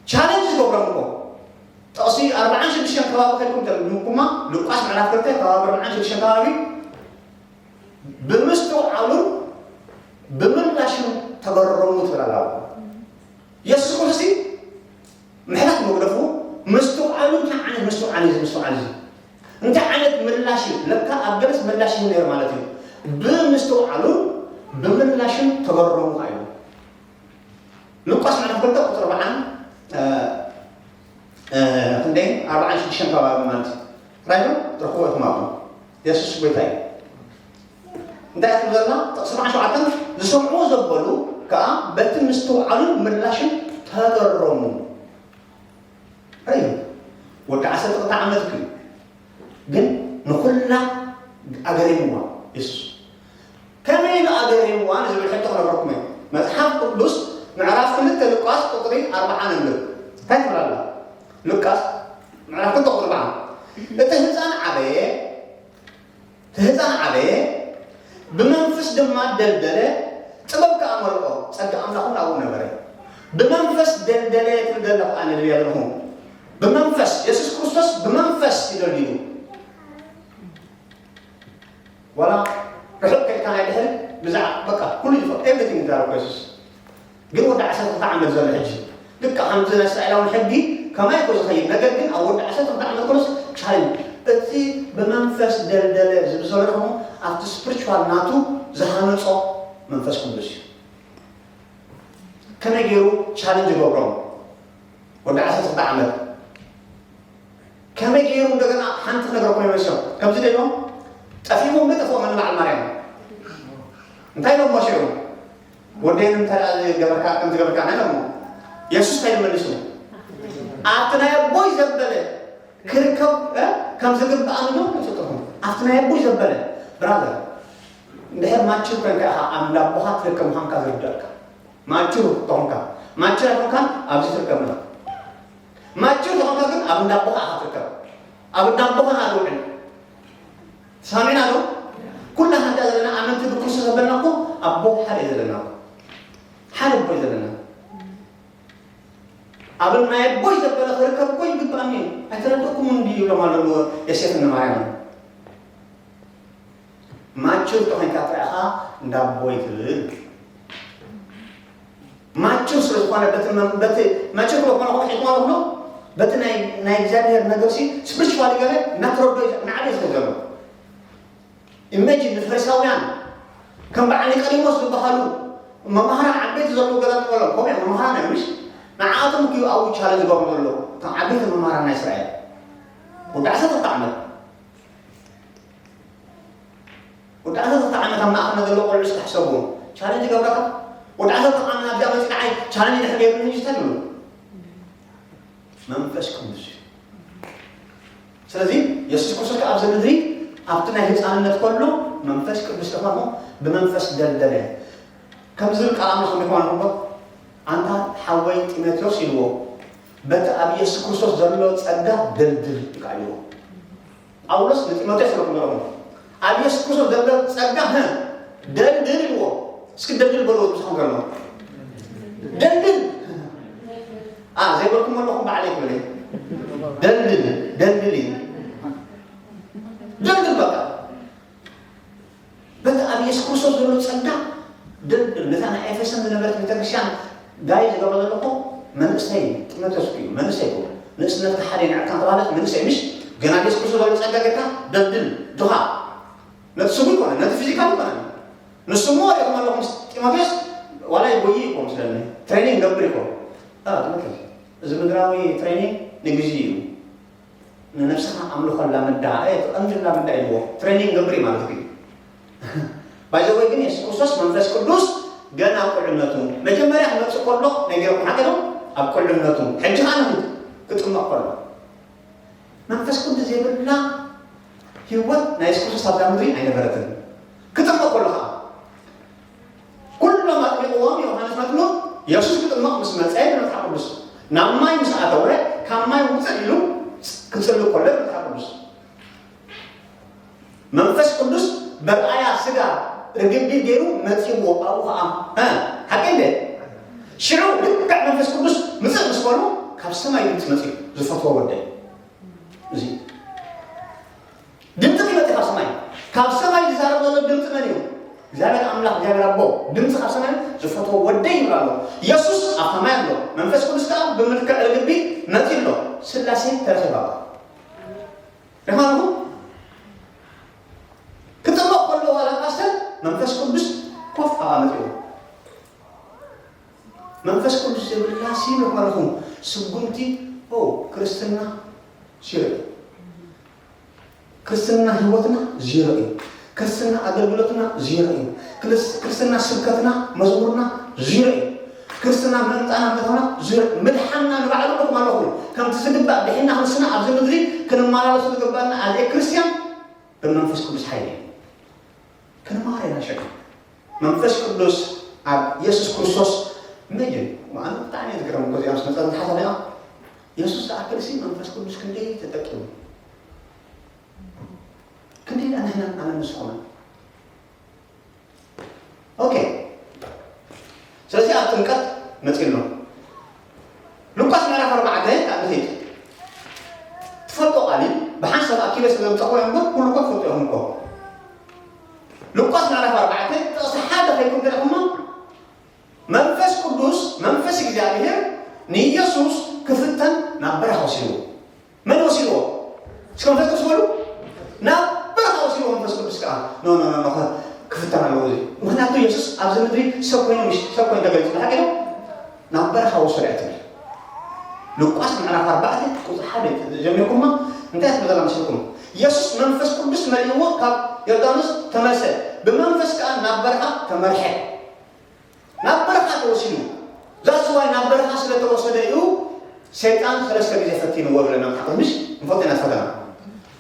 ቻለንጅ ይገብሮም እኮ። ጥቕሲ ኣርባዓን ሽዱሽተን ከባቢ ከድኩም ተልምኩማ፣ ሉቃስ ምዕራፍ ክልተ ከባቢ ኣርባዓን ሽዱሽተን ከባቢ፣ ብምስትውዓሉን ብምላሹን ተገረሙ ትብል ኣላ። የሱስ ክርስቶስ ምሕረት መጉደፉ ምስትውዓሉ፣ እንታይ ዓይነት ምስትውዓል እዩ? እዚ ምስትውዓል እዚ እንታይ ዓይነት ምላሽ እዩ? ለካ ኣብ ገለስ ምላሽ እዩ ነይሩ ማለት እዩ። ብምስትውዓሉ ብምላሹን ተገረሙ ኢሉ። ሉቃስ ምዕራፍ ክልተ ቁጽሪ ኣርባዓን፣ እ፣ እ፣ ክንደይ? ኣርባዓን ሽዱሽተን ከባቢ ማለት እዩ። ራይዶ ትረኽቦ ኢኹም ኣብኡ። የሱስ ጎይታ እዩ። እንታይ ትብል ዘላ? ጥቕሲ ኣርባዓን ሸውዓተን፣ ዝሰምዕዎ ዘበሉ ከኣ በቲ ምስትውዓሉን ምላሹን ተገረሙ። እዩ። ወዲ ዓሰርተ ክልተ ዓመት እዩ። ግን ንኹላ ኣገሪምዋ የሱስ። ከመይ ኢሉ ኣገሪምዋ ንዝብል ሕቶ ክነግረኩም እየ። መጽሓፍ ቅዱስ ምዕራፍ ክልተ ሉቃስ ቁጽሪ ኣርባዓ ነንብብ። እንታይ ትብል ኣላ? ሉቃስ ምዕራፍ ክልተ ቁጽሪ ኣርባዓ። እቲ ህጻን ዓበየ፣ እቲ ህጻን ዓበየ፣ ብመንፈስ ድማ ደልደለ፣ ጥበብ ከኣ መልኦ፣ ጸጋ ኣምላኽ እውን ኣብኡ ነበረ። ብመንፈስ ደልደለ ትብል ዘለኹ ኣነ ልብል ኣለኹ። ብመንፈስ፣ የሱስ ክርስቶስ ብመንፈስ እዩ ደልዲሉ። ዋላ ርሑቕ ከድካ ናይ ድሕሪ ብዛዕባ በቃ ኩሉ ይፈልጥ፣ ኤቭሪቲንግ ይዛረብ የሱስ። ግን ወዲ ዓሰርተ ክልተ ዓመት ዘሎ ሕጂ ልክዕ ከምቲ ናይ እስራኤላውን ሕጊ ከማይ እኮ ዝኸይድ፣ ነገር ግን ኣብ ወዲ ዓሰርተ ክልተ ዓመት ኮለስ ቻሌንጅ፣ እቲ ብመንፈስ ደልደለ ዝብል ዘሎ ከሞ ኣብቲ ስፕሪቹዋል ናቱ ዝሃነጾ መንፈስ ቅዱስ እዩ። ከመይ ገይሩ ቻሌንጅ ይገብሮም? ወዲ ዓሰርተ ክልተ ዓመት ከመይ ገይሩ እንደገና ሓንቲ ክነግረኩም ይመስሎም? ከምዚ ደይቦም ጠፊእዎም ዶ ጠፍኦም ንበዓል ማርያም? እንታይ ኢሎም መሸሩ? ወደይ እንታይ ደኣ ዝገበርካ፣ ከም ዝገበርካ ኢሎም። የሱስ እንታይ ኢሉ መሊሱ? ኣብቲ ናይ ኣቦይ ዘበለ ክርከብ፣ እ፣ ከም ዝግባእ ንዶ ይፍጥሩ። ኣብቲ ናይ ኣቦይ ዘበለ፣ ብራዘር፣ እንድሕር ማቹር ኮንካ ኢኻ ኣብ እንዳ ኣቦኻ ትርከብ ምዃንካ ዝርዳእካ። ማቹር ተኾንካ፣ ማቹር ኣይኮንካን፣ ኣብዚ ትርከብ ኢኻ። ማቹር ተኾንካ ግን ኣብ እንዳ ኣቦኻ ኢኻ ትርከብ። ኣብ እንዳ ኣቦኻ ኢኻ ትውዕል። ትሰማሚዕና ዶ? ኩላትና እንዳ ዘለና ኣመንቲ ብክርስቶስ ዘበልና እኮ ኣቦ ሓደ እዩ ዘለና እኮ። ሓደ ኣቦ እዩ ዘለና። ኣብ ናይ ኣቦይ ዘበለ ክርከብ እኮ ይግባእኒ እዩ። ኣይተረደእኩምን ድዩ ይብሎም ኣለዉ ዮሴፍን ማርያምን። ማቹር ተኾይንካ ጥራይ ኢኻ እንዳ ኣቦይ ትብል። ማቹር ስለ ዝኾነ በቲ መ-፣ በቲ ማቹር ክሎ ኮነ ኮነ ሒዝዋ ኣሎ። በቲ ናይ፣ ናይ እግዚኣብሔር ነገር ሲ ስፕሪቹዋሊ ገለ እናተረዶ እዩ፣ እናዓበየ ስለ ዘሎ። ኢሜጂን ንፈሪሳውያን ከም በዓል ኒቆዲሞስ ዝበሃሉ መማህራን ዓበይቲ ዘለዉ ገዛ ንበሎም፣ ከምኡ እዮም መማህራን እዮም፣ ምሽ? ንዓኣቶም እዩ ኣብኡ ቻለንጅ ዝገብሩ ዘሎ፣ እቶም ዓበይቲ መማህራን ናይ እስራኤል። ወዲ ዓሰርተ ክልተ ዓመት፣ ወዲ ዓሰርተ ክልተ ዓመት ኣብ ማእኸልና ዘለዉ ቆልዑ እስኪ ሕሰብዎም። ቻለንጅ ይገብረካ? ወዲ ዓሰርተ ክልተ ዓመት ኣብዚኣ መፂኡ ንዓይ ቻለንጅ እንድሕር ገይሩኒ ሕጂ እንታይ ትብሉ? መንፈስ ቅዱስ እዩ። ስለዚ የሱስ ክርስቶስ ከኣ ኣብዚ ምድሪ ኣብቲ ናይ ህፃንነት ከሎ መንፈስ ቅዱስ ተኾኖ ብመንፈስ ደልደለ። ከም ዝብል ቃል ኣምላኽ ከመይ ኮነ ንብሎ? ኣንታ ሓወይ ጢሞቴዎስ ኢልዎ፣ በቲ ኣብ የሱስ ክርስቶስ ዘሎ ጸጋ ደልድል ኢልካ ኢልዎ። ጳውሎስ ንጢሞቴዎስ ኢልኩም ኣለኹም፣ ኣብ የሱስ ክርስቶስ ዘሎ ጸጋ፣ ህ፣ ደልድል ኢልዎ። እስኪ ደልድል በልዎ፣ ምሳኹም ዘሎ። ደልድል። አ፣ ዘይበልኩም ኣለኹም፣ ባዕለይ ክብል እየ። ደልድል፣ ደልድል እዩ። ደልድል በቃ። በቲ ኣብ የሱስ ክርስቶስ ዘሎ ጸጋ ደልድል። ነታ ናይ ኤፌሶን ዝነበረት ቤተክርስትያን ጋይ ዝገበረ ዘሎ እኮ መንእሰይ ጢሞቴዎስ እዩ። መንእሰይ እኮ። ንእስነትካ ሓደ ይንዕቅካ እንተባህለት መንእሰይ ምሽ? ገና ኣብ የሱስ ክርስቶስ ዘሎ ጸጋ ጌርካ ደልድል፣ ድኻ። ነቲ ስጉ ይኮነ፣ ነቲ ፊዚካል ይኮነ። ንሱ እሞ ሪእኹም ኣለኹም ጢሞቴዎስ ዋላ ይጎይ እኮ ምስለኒ። ትሬኒንግ ገብር እኮ። አ፣ ጢሞቴዎስ፣ እዚ ምድራዊ ትሬኒንግ ንግዜ እዩ። ንነብስኻ ኣምልኾ ኣላምዳ፣ እ፣ ቀንዲ ኣላምዳ ኢልዎ። ትሬኒንግ ገብር እዩ ማለት እዩ። ባይ ዘ ወይ ግን የሱስ ክርስቶስ መንፈስ ቅዱስ ገና ኣብ ቁልዕነቱ፣ መጀመርያ ክመጽእ ከሎ ነጊርኩም ሓቂ ዶ? ኣብ ቁልዕነቱ፣ ሕጂ ኸኣ ንኽድ ክጥመቕ ከሎ። መንፈስ ቅዱስ ዘይብላ ህይወት ናይ የሱስ ክርስቶስ ኣብዛ ምድሪ ኣይነበረትን። ክጥምቕ ከሎ ኸዓ ኩሎም ኣጥሚቕዎም። ዮሃንስ መጥምቕ የሱስ ክጥምቕ ምስ መጸ ብመጽሓፍ ቅዱስ ናብ ማይ ምስ ኣተወ፣ ካብ ማይ ውፅእ ኢሉ ክጽሊ ከሎ ብመጽሓፍ ቅዱስ መንፈስ ቅዱስ በርኣያ ስጋ ርግቢ ገይሩ መጺዎ ኣብኡ ኸዓ። እ፣ ሓቂ እንደ ሽዑ ልክዕ መንፈስ ቅዱስ ምጽእ ምስ በሉ ካብ ሰማይ ድምፂ መጺኡ፣ ዝፈትዎ ወደይ። እዚ ድምፂ ክመፅእ ካብ ሰማይ፣ ካብ ሰማይ ዝዛረብ ዘሎ ድምፂ መን እዩ? እግዚኣብሔር ኣምላኽ፣ እግዚኣብሔር ኣቦ። ድምፂ ካብ ሰማይ ዝፈትዎ ወደይ ይብል ኣሎ። የሱስ ኣብ ሰማይ ኣሎ። መንፈስ ቅዱስ ከዓ ብምልክዕ ርግቢ መፂኡ ኣሎ። ስላሴ ተረኺባ። ርኻንኹ ክጥምቕ ከሎ ዋላ ፓስተር መንፈስ ቅዱስ ኮፍ ኣቓመጥዎ። መንፈስ ቅዱስ ዘይብላ ሲሉ ኾነኹም ስጉምቲ። ኦ፣ ክርስትና ዜሮ እዩ። ክርስትና ህይወትና ዜሮ እዩ። ክርስትና ኣገልግሎትና ዜሮ እዩ። ክርስ-፣ ክርስትና ስብከትና መዝሙርና ዜሮ እዩ። ክርስትና ምእንታና መታና ዜሮ። ምድሓንና ንባዕሉ ንኹም ኣለኹም። ከምቲ ዝግባእ ድሒና ክርስትና ኣብዚ ምድሪ ክንመላለሱ ዝግባና ኣዘይ ክርስቲያን ብመንፈስ ቅዱስ ሓይሊ እዩ። ክንመሃር ኢና ሸክ መንፈስ ቅዱስ ኣብ የሱስ ክርስቶስ መጀን። ኣነ ብጣዕሚ ዝግረም እኮ እዚኣ ምስ መጸት ሓሳብ ኢና። የሱስ ዝኣክል ሲ መንፈስ ቅዱስ ክንደይ ተጠቂሙ፣ ክንደይ ደኣ ንሕና ኣነ ንስኹምን። ኦኬ፣ ስለዚ ኣብ ጥምቀት መጺእሎ። ሉቃስ ምዕራፍ ኣርባዕተ ካብ ንኺድ ትፈልጦ ቃል እዩ። ብሓንሳብ ኣኪበ ስለ ዘምጸእኩ እምበር ኩሉ እኮ ትፈልጦ ኢኹም እኮ። ሉቃስ ምዕራፍ ኣርባዕተ ጥቕሲ ሓደ ከይኩም ተደኹማ መንፈስ ቅዱስ፣ መንፈስ እግዚኣብሔር ንኢየሱስ ክፍተን ናብ በረኻ ወሲድዎ። መን ወሲድዎ? እስከ መንፈስ ቅዱስ በሉ። ናብ በረኻ ወሲድዎ መንፈስ ቅዱስ ከዓ። ኖ፣ ኖ፣ ኖ፣ ኖ፣ ክፍተን ኣለዎ እዚ። ምኽንያቱ ኢየሱስ ኣብዚ ምድሪ ሰብ ኮይኑ፣ ምሽ-፣ ሰብ ኮይኑ ተገሊጹ። ሓቂ ነው? ናብ በረኻ ወሰዶ እያ ትብል። ሉቃስ ምዕራፍ ኣርባዕተ ቁጽሪ ሓደ ጀሚርኩማ እንታይ ትብል ዘላ መሲልኩም? ኢየሱስ መንፈስ ቅዱስ መሊእዎ ካብ ዮርዳኖስ ተመልሰ። ብመንፈስ ከዓ ናብ በረኻ ተመርሐ። ናብ በረኻ ተወሲዱ። ዛስዋይ ናብ በረኻ ስለ ተወሰደ እዩ ሰይጣን ሰለስተ ግዜ ፈቲንዎ ብለና መጽሓፍ ቅዱስ። ንፈልጦ ኢና ፈተና።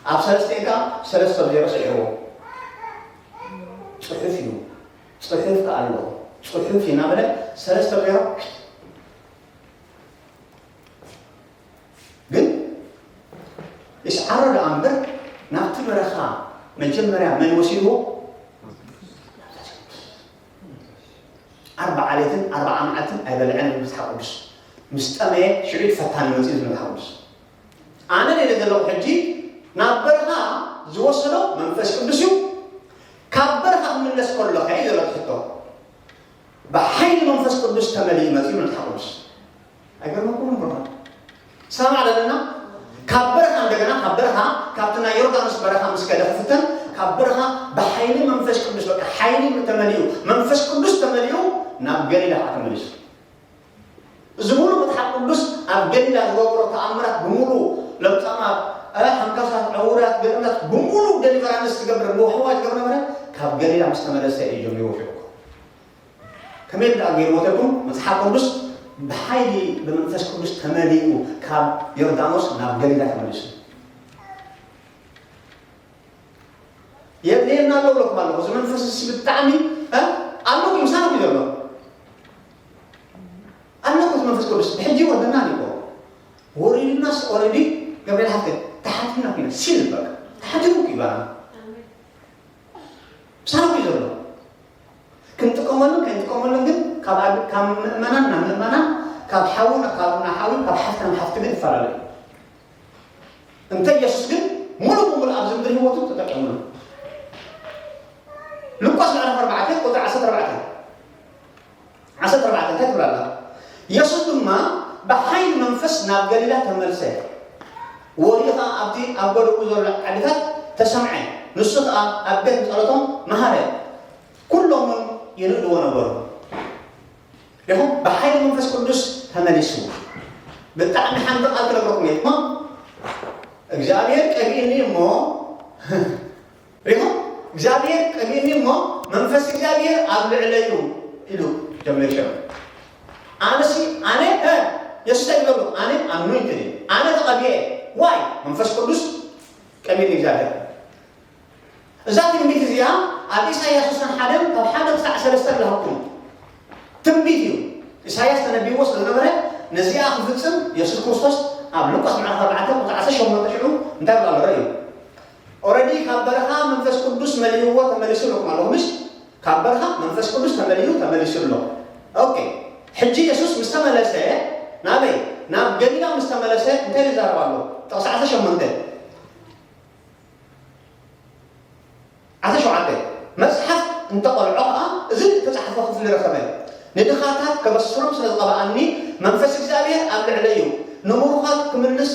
ኣብ ሰለስተ ኢልካ ሰለስተ ዜሮ ስዒርዎ። ጽሑፍ እዩ። ጽሑፍ ከኣ ኣለዎ። ጽሑፍ እዩ እናበለ ሰለስተ ዜሮ። ግን ይስዓሮ ደኣ እምበር ናብቲ በረኻ መጀመርያ መን ወሲድዎ? ኣርብዓ ሌትን ኣርብዓ መዓልትን ኣይበልዐን ይብል መጽሓፍ ቅዱስ። ምስ ጠመየ ሽዑ ፈታኒ መጺኡ ዝብል መጽሓፍ ቅዱስ። ኣነ ኢለ ዘለኹ ሕጂ ናብ በረኻ ዝወሰዶ መንፈስ ቅዱስ እዩ። ካብ በረኻ ክምለስ ከሎ ከ እዩ ዘሎ ሕቶ። ብሓይሊ መንፈስ ቅዱስ ተመሊኡ መጺኡ መጽሓፍ ቅዱስ። ኣይገርመኩምን? ብርሃን ሰማዕ ኣለና። ካብ በረኻ እንደገና፣ ካብ በረኻ፣ ካብቲ ናይ ዮርዳኖስ በረኻ ምስ ከደ ክፍተን፣ ካብ በረኻ ብሓይሊ መንፈስ ቅዱስ፣ በቃ ሓይሊ ተመሊኡ፣ መንፈስ ቅዱስ ተመሊኡ ናብ ገሊላ ከዓ ተመሊሱ። እዚ ሙሉ መጽሓፍ ቅዱስ ኣብ ገሊላ ዝገበሮ ተኣምራት ብምሉ፣ ለምጻማት፣ እ፣ ሓንካሳት፣ ዕውራት፣ ገለመት ብምሉ ደሊቨራንስ ዝገብር፣ ምውሕዋይ ዝገብር ነበረ። ካብ ገሊላ ምስ ተመለሰ እዩ ጀሚሩ ውሕዱ። ከመይ ደኣ ገይርዎ ተልኩም? መጽሓፍ ቅዱስ ብሓይሊ ብመንፈስ ቅዱስ ተመሊኡ ካብ ዮርዳኖስ ናብ ገሊላ ተመሊሱ። የድልየና ኣሎ ብለኩም ኣለኹ። እዚ መንፈስ እዚ ብጣዕሚ፣ እ፣ ኣሎ፣ ምሳና እዩ ዘሎ። ኣሎ እዚ መንፈስ ቅዱስ ብሕጂ ወርደና ኣሎ። ወሪድናስ ኦረዲ ገብርኤል ሓፍተ ተሓቲምና ኩና ሲል በቃ ተሓቲሙ እኮ ይባላል። ምሳና እዩ ዘሎ። ክንጥቀመሉን ከይንጥቀመሉን ግን ካብ ኣብ-፣ ካብ ምእመናን ናብ ምእመናን፣ ካብ ሓዊ ናብ፣ ካብ ናብ ሓዊ፣ ካብ ሓፍቲ ናብ ሓፍቲ ግን ይፈላለ እዩ። እንተ ኢየሱስ ግን ሙሉ ብሙሉ ኣብዚ ምድሪ ህይወቱ ተጠቂሙሉ። ሉቃስ ምዕራፍ ኣርባዕተ ቁጽሪ ዓሰርተ ኣርባዕተ፣ ዓሰርተ ኣርባዕተ እንታይ ትብል ኣላ? ኢየሱስ ድማ ብሓይሊ መንፈስ ናብ ገሊላ ተመልሰ። ወሬኡ ኸኣ ኣብቲ ኣብ ጎደኡ ዘሎ ዓድታት ተሰምዐ። ንሱ ኸኣ ኣብ ቤት ጸሎቶም መሃረ። ኩሎም እውን ይንእድዎ ነበሩ። ዲኹም? ብሓይሊ መንፈስ ቅዱስ ተመሊሱ። ብጣዕሚ ሓንቲ ቃል ክነግረኩም እየ። እሞ እግዚኣብሔር ቀቢእኒ እሞ፣ ዲኹም? እግዚኣብሔር ቀቢእኒ እሞ መንፈስ እግዚኣብሔር ኣብ ልዕለይ እዩ ኢሉ ጀሚሩ። ኣነሲ፣ ኣነ፣ እ፣ የሱስ እንታይ ይብሎ? ኣነ ኣኖይንትድ እየ። ኣነ ተቐቢኤ። ዋይ? መንፈስ ቅዱስ ቀቢእኒ እግዚኣብሔር። እዛ ትንቢት እዚኣ ኣብ ኢሳይያስ ዕስራን ሓደን ካብ ሓደ ክሳዕ ሰለስተ ኣለሃኩም ትንቢት እዩ። ኢሳይያስ ተነቢዎ ስለ ዝነበረ ነዚኣ ክፍጽም የሱስ ክርስቶስ ኣብ ሉቃስ ምዕራፍ ኣርባዕተ ቁጽሪ ዓሰርተ ሸሞንተ ሽዑ እንታይ ብላ ኣሎ እዩ። ኦረዲ ካብ በረኻ መንፈስ ቅዱስ መሊእዎ ተመሊሱ ኣለኩም ኣለኹ ምሽ ካብ በረኻ መንፈስ ቅዱስ ተመሊኡ ተመሊሱ ኣሎ። ኦኬ፣ ሕጂ የሱስ ምስ ተመለሰ ናበይ? ናብ ገሊላ ምስ ተመለሰ እንታይ ይዛረብ ኣሎ? ጥቕሲ ዓሰርተ ሸሞንተ ዓሰርተ ሸውዓተ መጽሓፍ እንተቐልዖ ኸዓ እዚ እተጻሕፈ ክፍሊ ረኸበ። ንድኻታት ከበስሮም ስለ ዝቐብኣኒ መንፈስ እግዚኣብሔር ኣብ ልዕለይ እዩ። ንምሩኻት ክምልስ፣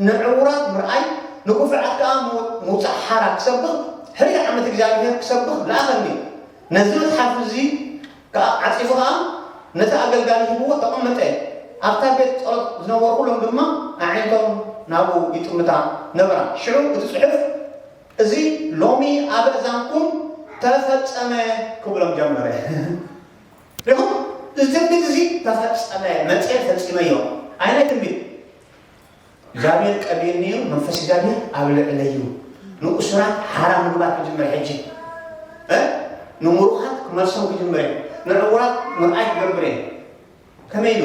ንዕውራት ምርኣይ፣ ንክፉዓት ከኣ ምው- ምውጻእ ሓራ ክሰብኽ፣ ሕርያ ዓመት እግዚኣብሔር ክሰብኽ ለኣኸኒ። ነዚ መጽሓፍ እዚ ከኣ ዓጺፉ ከኣ ነቲ ኣገልጋሊ ሂብዎ ተቐመጠ። ኣብታ ቤት ጸሎት ዝነበሩ ኩሎም ድማ ኣዒንቶም ናብኡ ይጥምታ ነበራ። ሽዑ እቲ ጽሑፍ እዚ ሎሚ ኣብ እዛንኩም ተፈጸመ ክብሎም ጀመረ። ሪኹም? እዚ ትንቢት እዚ ተፈጸመ፣ መጽኤ ፈጺመዮ። ኣይናይ ትንቢት እግዚኣብሔር ቀቢእኒ እዩ፣ መንፈስ እግዚኣብሔር ኣብ ልዕለይ እዩ። ንእሱራት ሓራ ምግባር ክጅምር ሕጂ እ? ንምሩኻት ክመልሶም ክጅምር እየ። ንዕውራት ምርኣይ ክገብር እየ። ከመይ ኢሉ?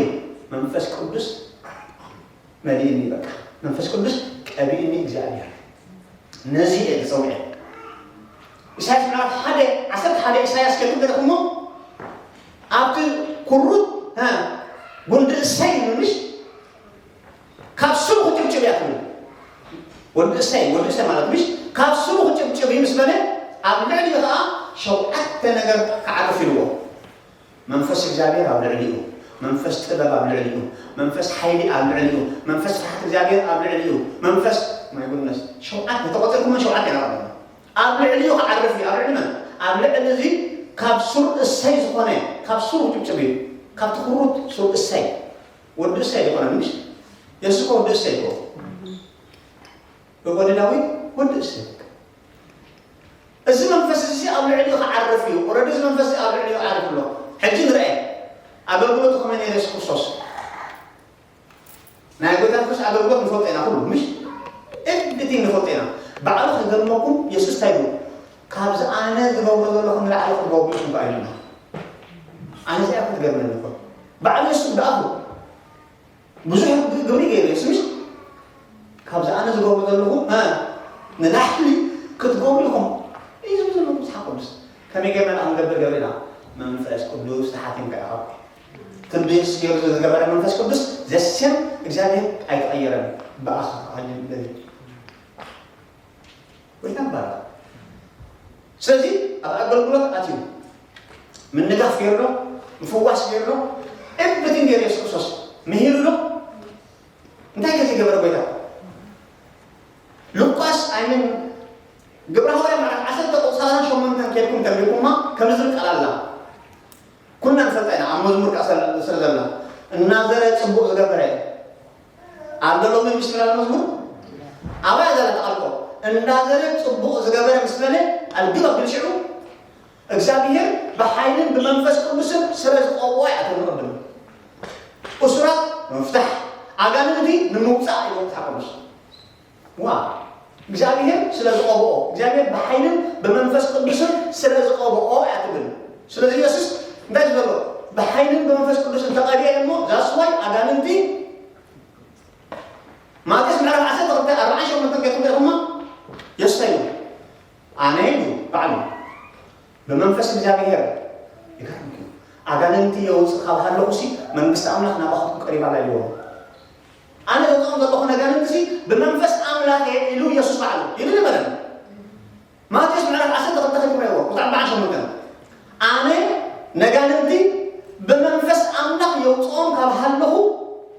መንፈስ ቅዱስ መሊእኒ በቃ መንፈስ ቅዱስ ቀቢእኒ እግዚኣብሔር ነዚ እየ ዝፀውዐ። ኢሳያስ ምዕራፍ ሓደ ዓሰርተ ሓደ ኢሳያስ ከይዱ ገለኹሞ ኣብቲ ኩሩት እ፣ ጉንዲ እሰይ ምሽ ካብ ስሩ ክጭብጭብ እያ ትብል። ወዲ እሰይ ወዲ እሰይ ማለት ምሽ ካብ ስሩ ክጭብጭብ እዩ ምስ በለ ኣብ ልዕሊኡ ከዓ ሸውዓተ ነገር ክዓርፍ ኢልዎ። መንፈስ እግዚኣብሔር ኣብ ልዕሊኡ፣ መንፈስ ጥበብ ኣብ ልዕሊኡ፣ መንፈስ ሓይሊ ኣብ ልዕሊኡ፣ መንፈስ ፍርሃት እግዚኣብሔር ኣብ ልዕሊኡ፣ መንፈስ ማይ ጉድነስ ሸውዓተ ተቆፂርኩም ሸውዓተ ኢና ኣብ ልዕሊኡ ክዓርፍ እዩ። ኣብ ልዕሊ መን? ኣብ ልዕሊ እዚ ካብ ሱር እሰይ ዝኾነ ካብ ሱር ውጭብጭብ እዩ። ካብቲ ክሩት ሱር እሰይ ወዲ እሰይ ዝኾነ ምሽ የሱስ እኮ ወዲ እሰይ እኮ ወዲ ዳዊት ወዲ እሰይ እዚ መንፈስ እዚ ኣብ ልዕሊኡ ክዓርፍ እዩ። ኦረዲ እዚ መንፈስ እዚ ኣብ ልዕሊኡ ዓሪፉ ኣሎ። ሕጂ ንርአ ኣገልግሎቱ ከመይ ነይሩ የሱስ ክርስቶስ። ናይ ጎይታ ክርስቶስ ኣገልግሎት ንፈልጦ ኢና ኩሉ ምሽ ኤቭሪቲንግ ንፈልጦ ኢና። ባዕሉ ከይገርመኩም የሱስ እንታይ ይብሉ? ካብዚ ኣነ ዝገብሮ ዘለኹ ንላዕሊ ክትገብሩ ኢኹም ከኣ ኢሉና። ኣነ እዚኣ ክትገርመኒ እኮ ባዕሉ የሱስ ብኣፉ ብዙሕ ግብሪ ገይሩ የሱስ ካብዚ ኣነ ዝገብሮ ዘለኹ እ፣ ንላዕሊ ክትገብሩ ኢኹም እዩ ዝብል ዘሎ መጽሓፍ ቅዱስ። ከመይ ገይርና ደኣ ክንገብር ገብርና መንፈስ ቅዱስ ተሓቲምካ ኢኻ። ትንቢት ገይሩ ዝገበረ መንፈስ ቅዱስ ዘሴም እግዚኣብሔር ኣይተቐየረን። ብኣኻ ክቐይር ይደሊ። ጎይታ ይባረኽ። ስለዚ ኣብ ኣገልግሎት ኣትዩ ምንጋፍ ገይሩ ዶ ምፍዋስ ገይሩ ዶ ኤቭሪቲንግ ገይሩ የሱስ ክርስቶስ ምሂሩ ዶ እንታይ ከ ዝገበረ ጎይታ ሉቃስ ኣይምን ግብረ ሃዋርያ ምዕራፍ ዓሰርተ ቁፅሪ ሰላሳን ሸሞንተን ከይድኩም ተንቢብኩማ ከምዚ ዝብል ቃል ኣላ ኩልና ንፈልጣ ኢና ኣብ መዝሙር ከዓ ስለ ዘላ እናዘረ ፅቡቅ ዝገበረ ኣሎ ሎሚ ምሽ ትብል መዝሙር ኣባያ ዘላ ተቃልቆ እናዘረ ፅቡቅ ዝገበረ ምስ በለ ኣልግብ ኣቢል ሽዑ እግዚኣብሔር ብሓይልን ብመንፈስ ቅዱስን ስለ ዝቀብኦ እያ ትብል ቅድም እሱራት ንምፍታሕ ኣጋንንቲ ንምውፃእ እዩ መፅሓፍ ቅዱስ ዋ እግዚኣብሔር ስለ ዝቐብኦ እግዚኣብሔር ብሓይልን ብመንፈስ ቅዱስን ስለ ዝቐብኦ እያ ትብል ስለዚ ኢየሱስ እንታይ እዩ ዘሎ ብሓይልን ብመንፈስ ቅዱስን ተቐብአ እሞ ዛስዋይ ኣጋንንቲ ማቴዎስ ምዕራፍ ዓሰርተ ክልተ ኣርባዓን ሸሞንተን ገርኩም ገርኩማ የሱስ እዩ ኣነ እዩ ባዕሉ ብመንፈስ እግዚኣብሔር ይገርምክ ኣጋንንቲ የውፅእ ካብ ሃለኹ ሲ መንግስቲ ኣምላኽ ናባኹም ቀሪባ ኣላ ይብልዎ ኣነ ዘውፅኦም ዘለኹ ነጋንንቲ ሲ ብመንፈስ ኣምላኽ እየ ኢሉ ኢየሱስ ባዕሉ ይብል ይበለን ማቴዎስ ምዕራፍ ዓሰርተ ክልተ ከይትረእዎ ቁጥሪ ኣርባዓን ሸሞንተን ኣነ ነጋንንቲ ብመንፈስ ኣምላኽ የውፅኦም ካብ ሃለኹ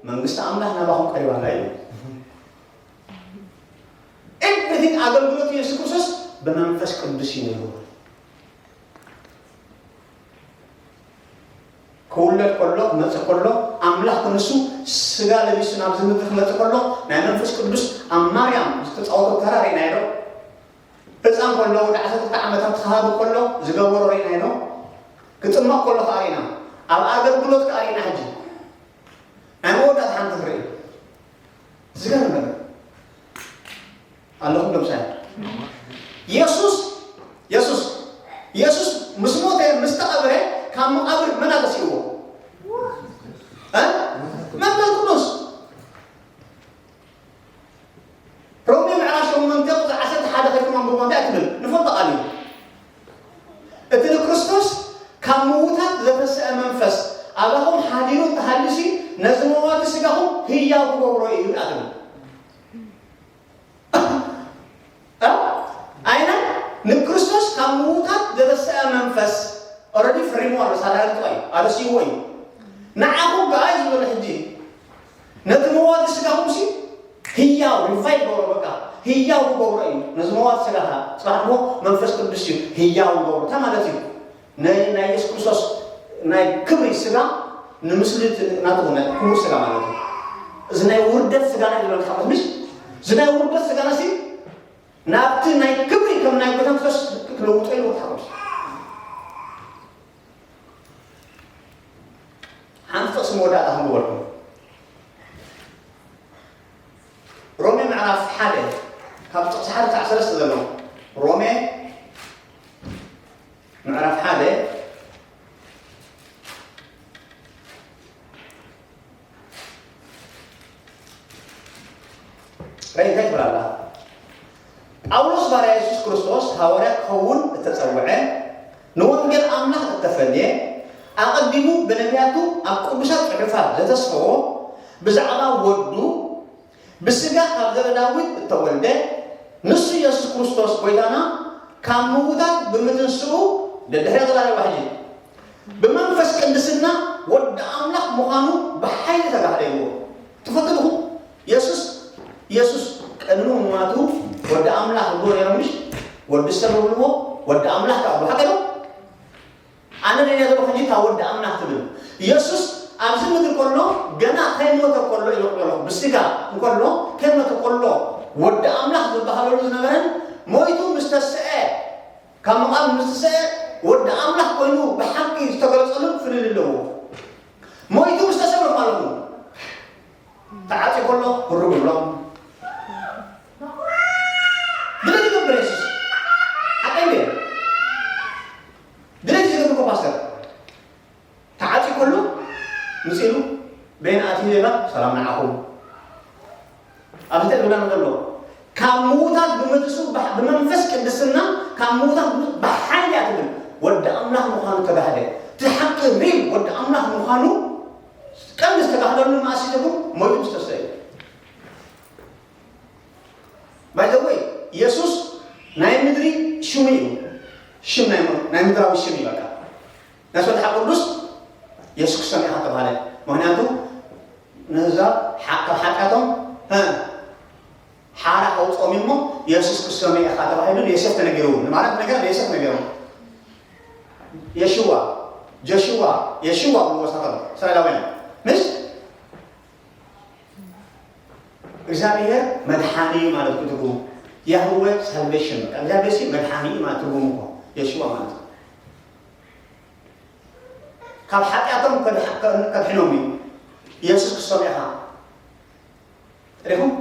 መንግስቲ ኣምላኽ ናባኹም ቀሪባ ኣላ ይብል ኤቭሪቲንግ ኣገልግሎት ኢየሱስ ክርስቶስ ብመንፈስ ቅዱስ እዩ ነይሩ ክውለድ ከሎ ክመፅእ ከሎ ኣምላኽ ክንሱ ስጋ ለቢሱ ናብዚ ምድሪ ክመፅእ ከሎ ናይ መንፈስ ቅዱስ ኣብ ማርያም ዝተፃወቶ ተራ ርኢናዮ ዶ ህፃን ከሎ ወዲ ዓሰርተ ክልተ ዓመታት ክሃብ ከሎ ዝገበሮ ርኢናዮ ዶ ክፅመቕ ከሎ ከዓ ርኢና ኣብ ኣገልግሎት ከዓ ርኢና ሕጂ ናይ መወዳእታ ሓንቲ ክርኢ ዝገርም ነገር ኣለኹም ዶ ምሳይ የሱስ የሱስ ይሞ ኣሎ ሳላልቶ እዩ ኣረሲዎ እዩ። ንዓኹም ከኣ እዩ ዝበሎ ሕጂ ነቲ መዋቲ ስጋኹም ሲ ህያው ሪቫይቭ ገብሮ በቃ ህያው ክገብሮ እዩ። ነዚ መዋቲ ስጋኻ ጽባሕ እሞ መንፈስ ቅዱስ እዩ ህያው ገብሮ። እንታይ ማለት እዩ? ናይ ናይ የሱስ ክርስቶስ ናይ ክብሪ ስጋ ንምስሊ እቲ ናቱ ናይ ክቡር ስጋ ማለት እዩ። እዚ ናይ ውርደት ስጋና እዩ ዝበለካ ቅድሚስ እዚ ናይ ውርደት ስጋና ሲ ናብቲ ናይ ክብሪ ከም ናይ ጎይታ መንፈስ ክለውጦ ኢሉ ወርሓ ቅዱስ ሓንቲ ጥቕሲ መወዳእታ ክንግበልኩም ሮሜ ምዕራፍ ሓደ ካብ ጥቕሲ ሓደ ክሳዕ ሰለስተ ዘሎ ሮሜ ምዕራፍ ሓደ ራይ እንታይ ትብል ኣላ? ጳውሎስ ባርያ የሱስ ክርስቶስ ሃዋርያ ክኸውን እተጸውዐ ንወንጌል ኣምላኽ እተፈልየ ኣቐዲሙ ብነቢያቱ ኣብ ቅዱሳት ጽሑፋት ዘተስፈዎ ብዛዕባ ወዱ ብስጋ ካብ ዘረ ዳዊት እተወልደ ንሱ የሱስ ክርስቶስ ጎይታና ካብ ምዉታት ብምትንስኡ ደድሕሪ ተዛረባ ሕጂ ብመንፈስ ቅድስና ወዲ ኣምላኽ ምዃኑ ብሓይሊ ተጋህደ ይብዎ። ትፈትልኹ የሱስ የሱስ ቅድሚ ምማቱ ወዲ ኣምላኽ ይብልዎ ነይሮም ምሽ ወዲ ሰብ ይብልዎ ወዲ ኣምላኽ ካብ ሓቀዶ ኣነ ነይ ነዘ ሕጂ ካብ ወዲ ኣምላኽ ትብል የሱስ ኣብዚ ምድሪ ከሎ ገና ከይሞተ ከሎ ኢሉ ክበሎ ብስጋ እንከሎ ከይሞተ ከሎ ወዲ ኣምላኽ ዝበሃለሉ ዝነበረን ሞይቱ ምስ ተስአ ካብ መቓብር ምስ ተስአ ወዲ ኣምላኽ ኮይኑ ብሓቂ ዝተገለጸሉ ፍልል ኣለዎ። ሞይቱ ምስ ተሰበ ማለቱ ተዓፂ ከሎ ህሩም ይብሎም ድሌት ይገብር የሱስ ሓቀ እንደ ድሌት ይገብር እኮ ፓስተር ተዓፂ ከሎ ምፅሉ በይን ኣትዩ ሌባ ሰላም ንዓኹም ኣብዚ እንታይ ዝብለና ዘሎ ካብ ምዉታት ብምትሱ ብመንፈስ ቅድስና ካብ ምዉታት ብሓይሊ ኣትብል ወዲ ኣምላኽ ምዃኑ ተጋህደ እቲ ሓቂ ሪል ወዲ ኣምላኽ ምዃኑ ቀንዲ ዝተጋህደሉ መኣሲ ሞይቱ ምስ ተስተ እዩ ባይዘወይ የሱስ ናይ ምድሪ ሽሙ እዩ ሽም ናይ ምድራዊ ሽም እዩ በቃ ነስበ መጽሓፍ ቅዱስ የሱስ ክርስቶስ ኢኻ ተባሃለ ምክንያቱ ንህዛብ ካብ ሓጢኣቶም ሓራ ከውፅኦም እሞ የሱስ ክርስቶስ ኢኻ ተባሂሉ ንየሴፍ ተነጊሩ ንማለት ነገር ንየሴፍ ተነጊሩ የሽዋ ጆሽዋ የሽዋ ብሎ ወሳቶም እስራኤላውያን ምስ እግዚኣብሔር መድሓኒ እዩ ማለት ክትርጉሙ ያህወ ሳልቬሽን በቃ እግዚኣብሔር ሲ መድሓኒ እዩ ማለት ትርጉሙ እኮ የሽዋ ማለት ካብ ሓጢኣቶም ከድሕኖም እዩ የሱስ ክሰምዕኻ ሪኹም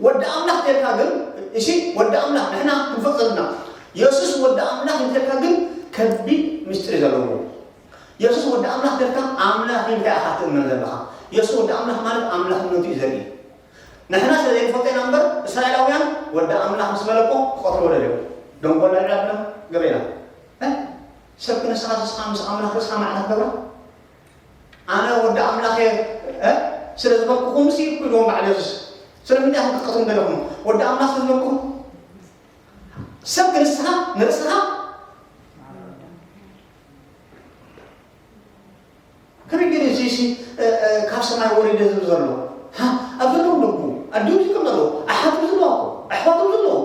ወዲ ኣምላኽ ተልካ ግን እሺ ወዲ ኣምላኽ ንሕና ክንፈልጥ ዘለና የሱስ ወዲ ኣምላኽ እንተልካ ግን ከቢድ ምስጢር ዘለዎ የሱስ ወዲ ኣምላኽ ተልካ ኣምላኽ ኢልካ ኢኻ ትእመን ዘለኻ የሱስ ወዲ ኣምላኽ ማለት ኣምላኽነቱ እዩ ዘርኢ ንሕና ስለ ዘይንፈልጦ ኢና እምበር እስራኤላውያን ወዲ ኣምላኽ ምስ በለኮ ክቐትልዎ ደልዮም ደንጎላ ልዕላብና ገበና ሰብ ክንስኻ ስስኻ ምስ ኣምላኽ ርእስኻ ማዕላ ክገብራ ኣነ ወዲ ኣምላኽ እየ ስለ ዝበልኩኹም ሲ ኢልኩም በዓል የሱስ ስለምንታይ ኢኹም ክትቀትሉም ዘለኹም ወዲ ኣምላኽ ስለ ዝበልኩኹም ሰብ ክንስኻ ንርእስኻ ከመይ ገለ እዚ ሲ ካብ ሰማይ ወሪደ ዝብል ዘሎ ኣብ ዘለዉ ደጉ ኣዲኡ ዝቅም ዘለዉ ኣሓቱ ዘለዋ ኣሕዋቱ ዘለዉ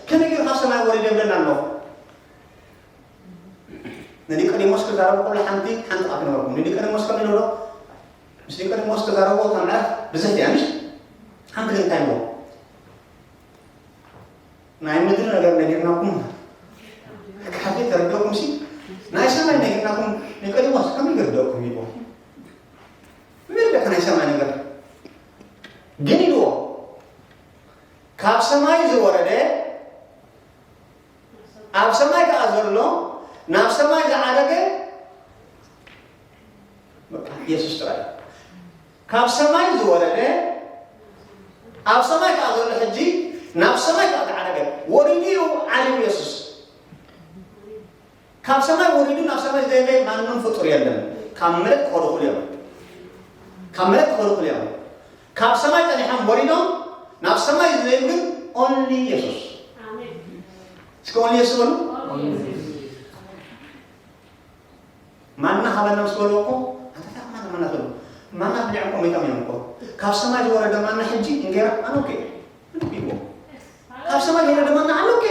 ከመይ ገለ ካብ ሰማይ ወሪደ ይብለና ኣሎ ንኒቆዲሞስ ክዛረቡ ከሎ ሓንቲ ሓንቲ ቃል ክነበርኩም ንኒቆዲሞስ ከም ኢሎ ዶ ምስ ኒቆዲሞስ ክዛረብዎ እታ ምዕራፍ ብዝሕ እያ ምሽ ሓንቲ ግን እንታይ ሞ ናይ ምድሪ ነገር ነጊርናኩም ካፌ ተረደኩም ሲ ናይ ሰማይ ነጊርናኩም ኒቆዲሞስ ከመይ ይርደኩም ይቦ ምርደካ ናይ ሰማይ ነገር ግን ኢልዎ ካብ ሰማይ ዝወረደ ኣብ ሰማይ ከኣ ዘሎ ናብ ሰማይ ዝዓረገ የሱስ ጥራይ ካብ ሰማይ ዝወረደ ኣብ ሰማይ ከኣ ዘሎ ሕጂ ናብ ሰማይ ከኣ ዝዓረገ ወሪዱ እዩ ዓሊሙ የሱስ ካብ ሰማይ ወሪዱ ናብ ሰማይ ዘይበይ ማንም ፍጡር የለን ካብ መሬት ክኸዱ ክሉ እዮም ካብ መሬት ክኸዱ ክሉ እዮም ካብ ሰማይ ጠኒሖም ወሪዶም ናብ ሰማይ ዝዘይብሉ ኦንሊ የሱስ እስከ ኦንሊ የሱስ በሉ ሃበና ምስ በልዎ እኮ ኣንታ እንታይ ማና ማና ትብሉ? ማና ብሊዖም እኮ ሞይቶም እዮም እኮ። ካብ ሰማይ ዝወረደ ማና ሕጂ እንጌራ ኣነ ኦኬ። ምንድን ይብልዎ? ካብ ሰማይ ዝወረደ ማና ኣነ ኦኬ።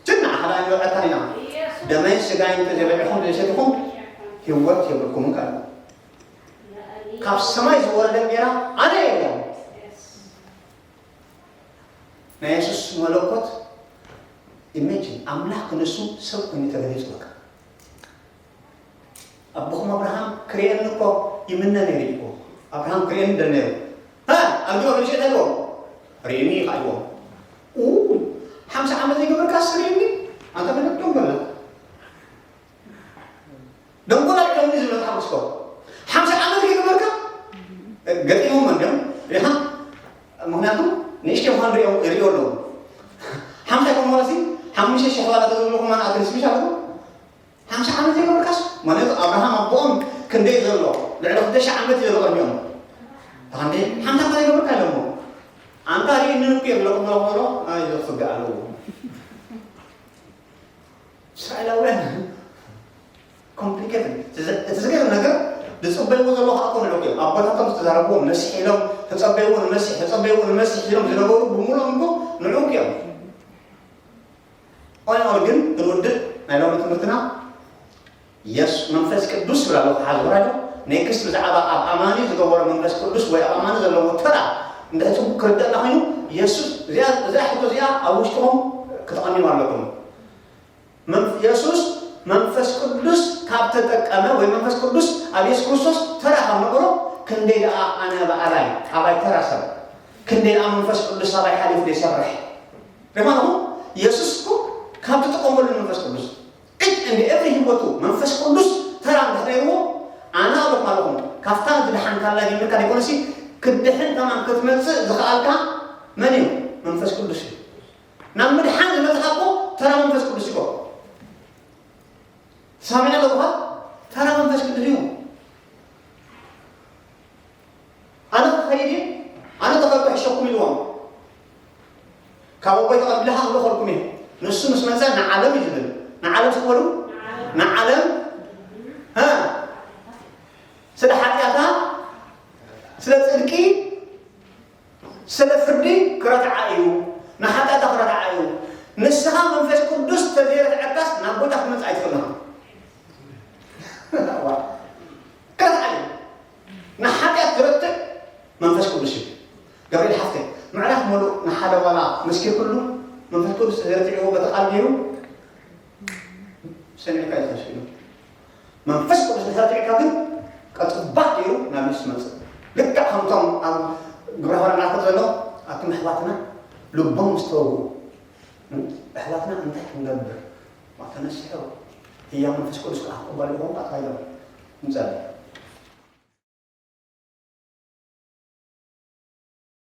ጅና ሓደ ኣይንበልዐካን ኢና። ደመይ ስጋይን እንተዘይበሊዕኹም ዘይሰቲኹም ህይወት የብልኩምን ካሉ። ካብ ሰማይ ዝወረደ እንጌራ ኣነ የለን። ናይ የሱስ መለኮት ኢሜጅን ኣምላኽ ንሱ ሰብ ኮይኑ ተገሊጹ በቃ። ኣቦኹም ኣብርሃም ክርእየኒ እኮ ይምነ ነይሩ እዩ እኮ። ኣብርሃም ክርእየኒ ደል ነይሩ። ሃ፣ ኣብ ዲኦ ንእሽተይ ታይዎም ርእየኒ ይኸኣልዎም። ኡ፣ ሓምሳ ዓመት ዘይገበርካ ስርእየኒ? ኣንታ ፈለጥ ደንጎላ። ደንጎላ ደንጎላ ዝብለ ተሓጎስኮ። ሓምሳ ዓመት ዘይገበርካ? ገጢሞም እንዲም፣ ሪኻ? ምኽንያቱ ንእሽተይ ምዃን ሪኦ፣ ሪኦ ኣለዉ። ሓምሳ ይኮን ማለት ሓሙሽተ ሽሕ ዋላ ተዘብልኹም ኣነ ኣትሪስሚሽ ኣለኹ። ሓምሳ ዓመት ዘይገበርካስ ማለት ኣብርሃም ኣቦኦም ክንደይ ዘሎ ልዕሊ ክልተ ሽሕ ዓመት እዩ ዘሎ ቅድሚኦም። ታንዴ ሓምሳ ዓመት ዘይገበርካ ኣለሞ ኣንታ ሪእንን እኮ የብለኩም ሎ ሎ ኣይ ዘፍጋ ኣለዎ። እስራኤላውያን ኮምፕሊኬትድ። እቲ ዝገርም ነገር ዝፅበይዎ ዘለዉ ከዓ እኮ ንዕኡ እዮም። ኣቦታቶም ዝተዛረብዎ መሲሕ ኢሎም ተፀበይዎ ንመሲሕ ተፀበይዎ ንመሲሕ ኢሎም ዝነበሩ ብምሉኦም እኮ ንዕኡ እዮም። ኦል ግን ክንውድእ ናይ ሎሚ ትምህርትና የስ መንፈስ ቅዱስ ብላ ኣለኹ ሓዝ ወራዶ ኔክስት ብዛዕባ ኣብ ኣማኒ ዝገበሮ መንፈስ ቅዱስ ወይ ኣብ ኣማኒ ዘለዎ ተራ እንድሕር ፅቡቅ ክርደእና ኮይኑ የሱስ እዚኣ እዛ ሕቶ እዚኣ ኣብ ውሽጥኹም ክትቐሚሙ ኣለኩም። መን- የሱስ መንፈስ ቅዱስ ካብ ተጠቀመ ወይ መንፈስ ቅዱስ ኣብ የሱስ ክርስቶስ ተራ ካብ ነበሮ ክንደይ ደኣ ኣነ ብኣባይ ኣባይ ተራ ሰብ ክንደይ ደኣ መንፈስ ቅዱስ ኣባይ ሓሊፉ ዘይሰርሕ ሪማኹም የሱስ እኮ ካብ ተጠቀመሉ መንፈስ ቅዱስ እጅ እንደ ኤቭሪ ህይወቱ መንፈስ ቅዱስ ተራ እንድሕር ነይርዎ ኣነ ኣለኹም ኣለኹም ካብታ ዝድሓንካላ ጀሚርካ ዘይኮነሲ ክድሕን ከማን ክትመፅእ ዝኸኣልካ መን እዩ? መንፈስ ቅዱስ እዩ። ናብ ምድሓን ዝመፅኻ እኮ ተራ መንፈስ ቅዱስ እኮ። ሰሚዕና ኣለኹ ተራ መንፈስ ቅዱስ እዩ። ኣነ ክኸይድ እየ፣ ኣነ ተኸዱ ሕሸኩም ኢልዎም። ካብ ኣቦይ ተቐቢልኻ ክልኸልኩም እየ። ንሱ ምስ መፀ ንዓለም እዩ ዝብል። ንዓለም ስበሉ ንዓለም እ፣ ስለ ሓጢኣታ ስለ ፅድቂ ስለ ፍርዲ ክረትዓ እዩ፣ ንሓጢኣታ ክረትዓ እዩ። ንስኻ መንፈስ ቅዱስ ተዘይረትዐካስ ናብ ቦታ ክትመፅእ ኣይትኽእልን ኢኻ። ክረትዓ እዩ። ንሓጢኣት ዝረትዕ መንፈስ ቅዱስ እዩ። ገብርኤል ሓፍተይ ምዕራፍ ሙሉእ ንሓደ ዋላ መስኪርኩሉ መንፈስ ቅዱስ ተዘይረትዕዎ በቲ ቃል ገይሩ ሰሚዕካ እዩ ተስኢሉ። መንፈስ ቅዱስ እንድሕር ኣጥዒካ ግን ቀጥባዕ ኢሉ ናብ ንሱ መጽእ። ልክዕ ከምቶም ኣብ ግብረ ሃዋርያ ንኣክል ዘሎ ኣቱም ኣሕዋትና ልቦም ምስ ተወግኡ፣ ኣሕዋትና እንታይ ክንገብር? ተነስሑ ህያው መንፈስ ቅዱስ ከዓ ክቕበሉ ይኾኑ ኣትካ ኢሎም ንጸሊ።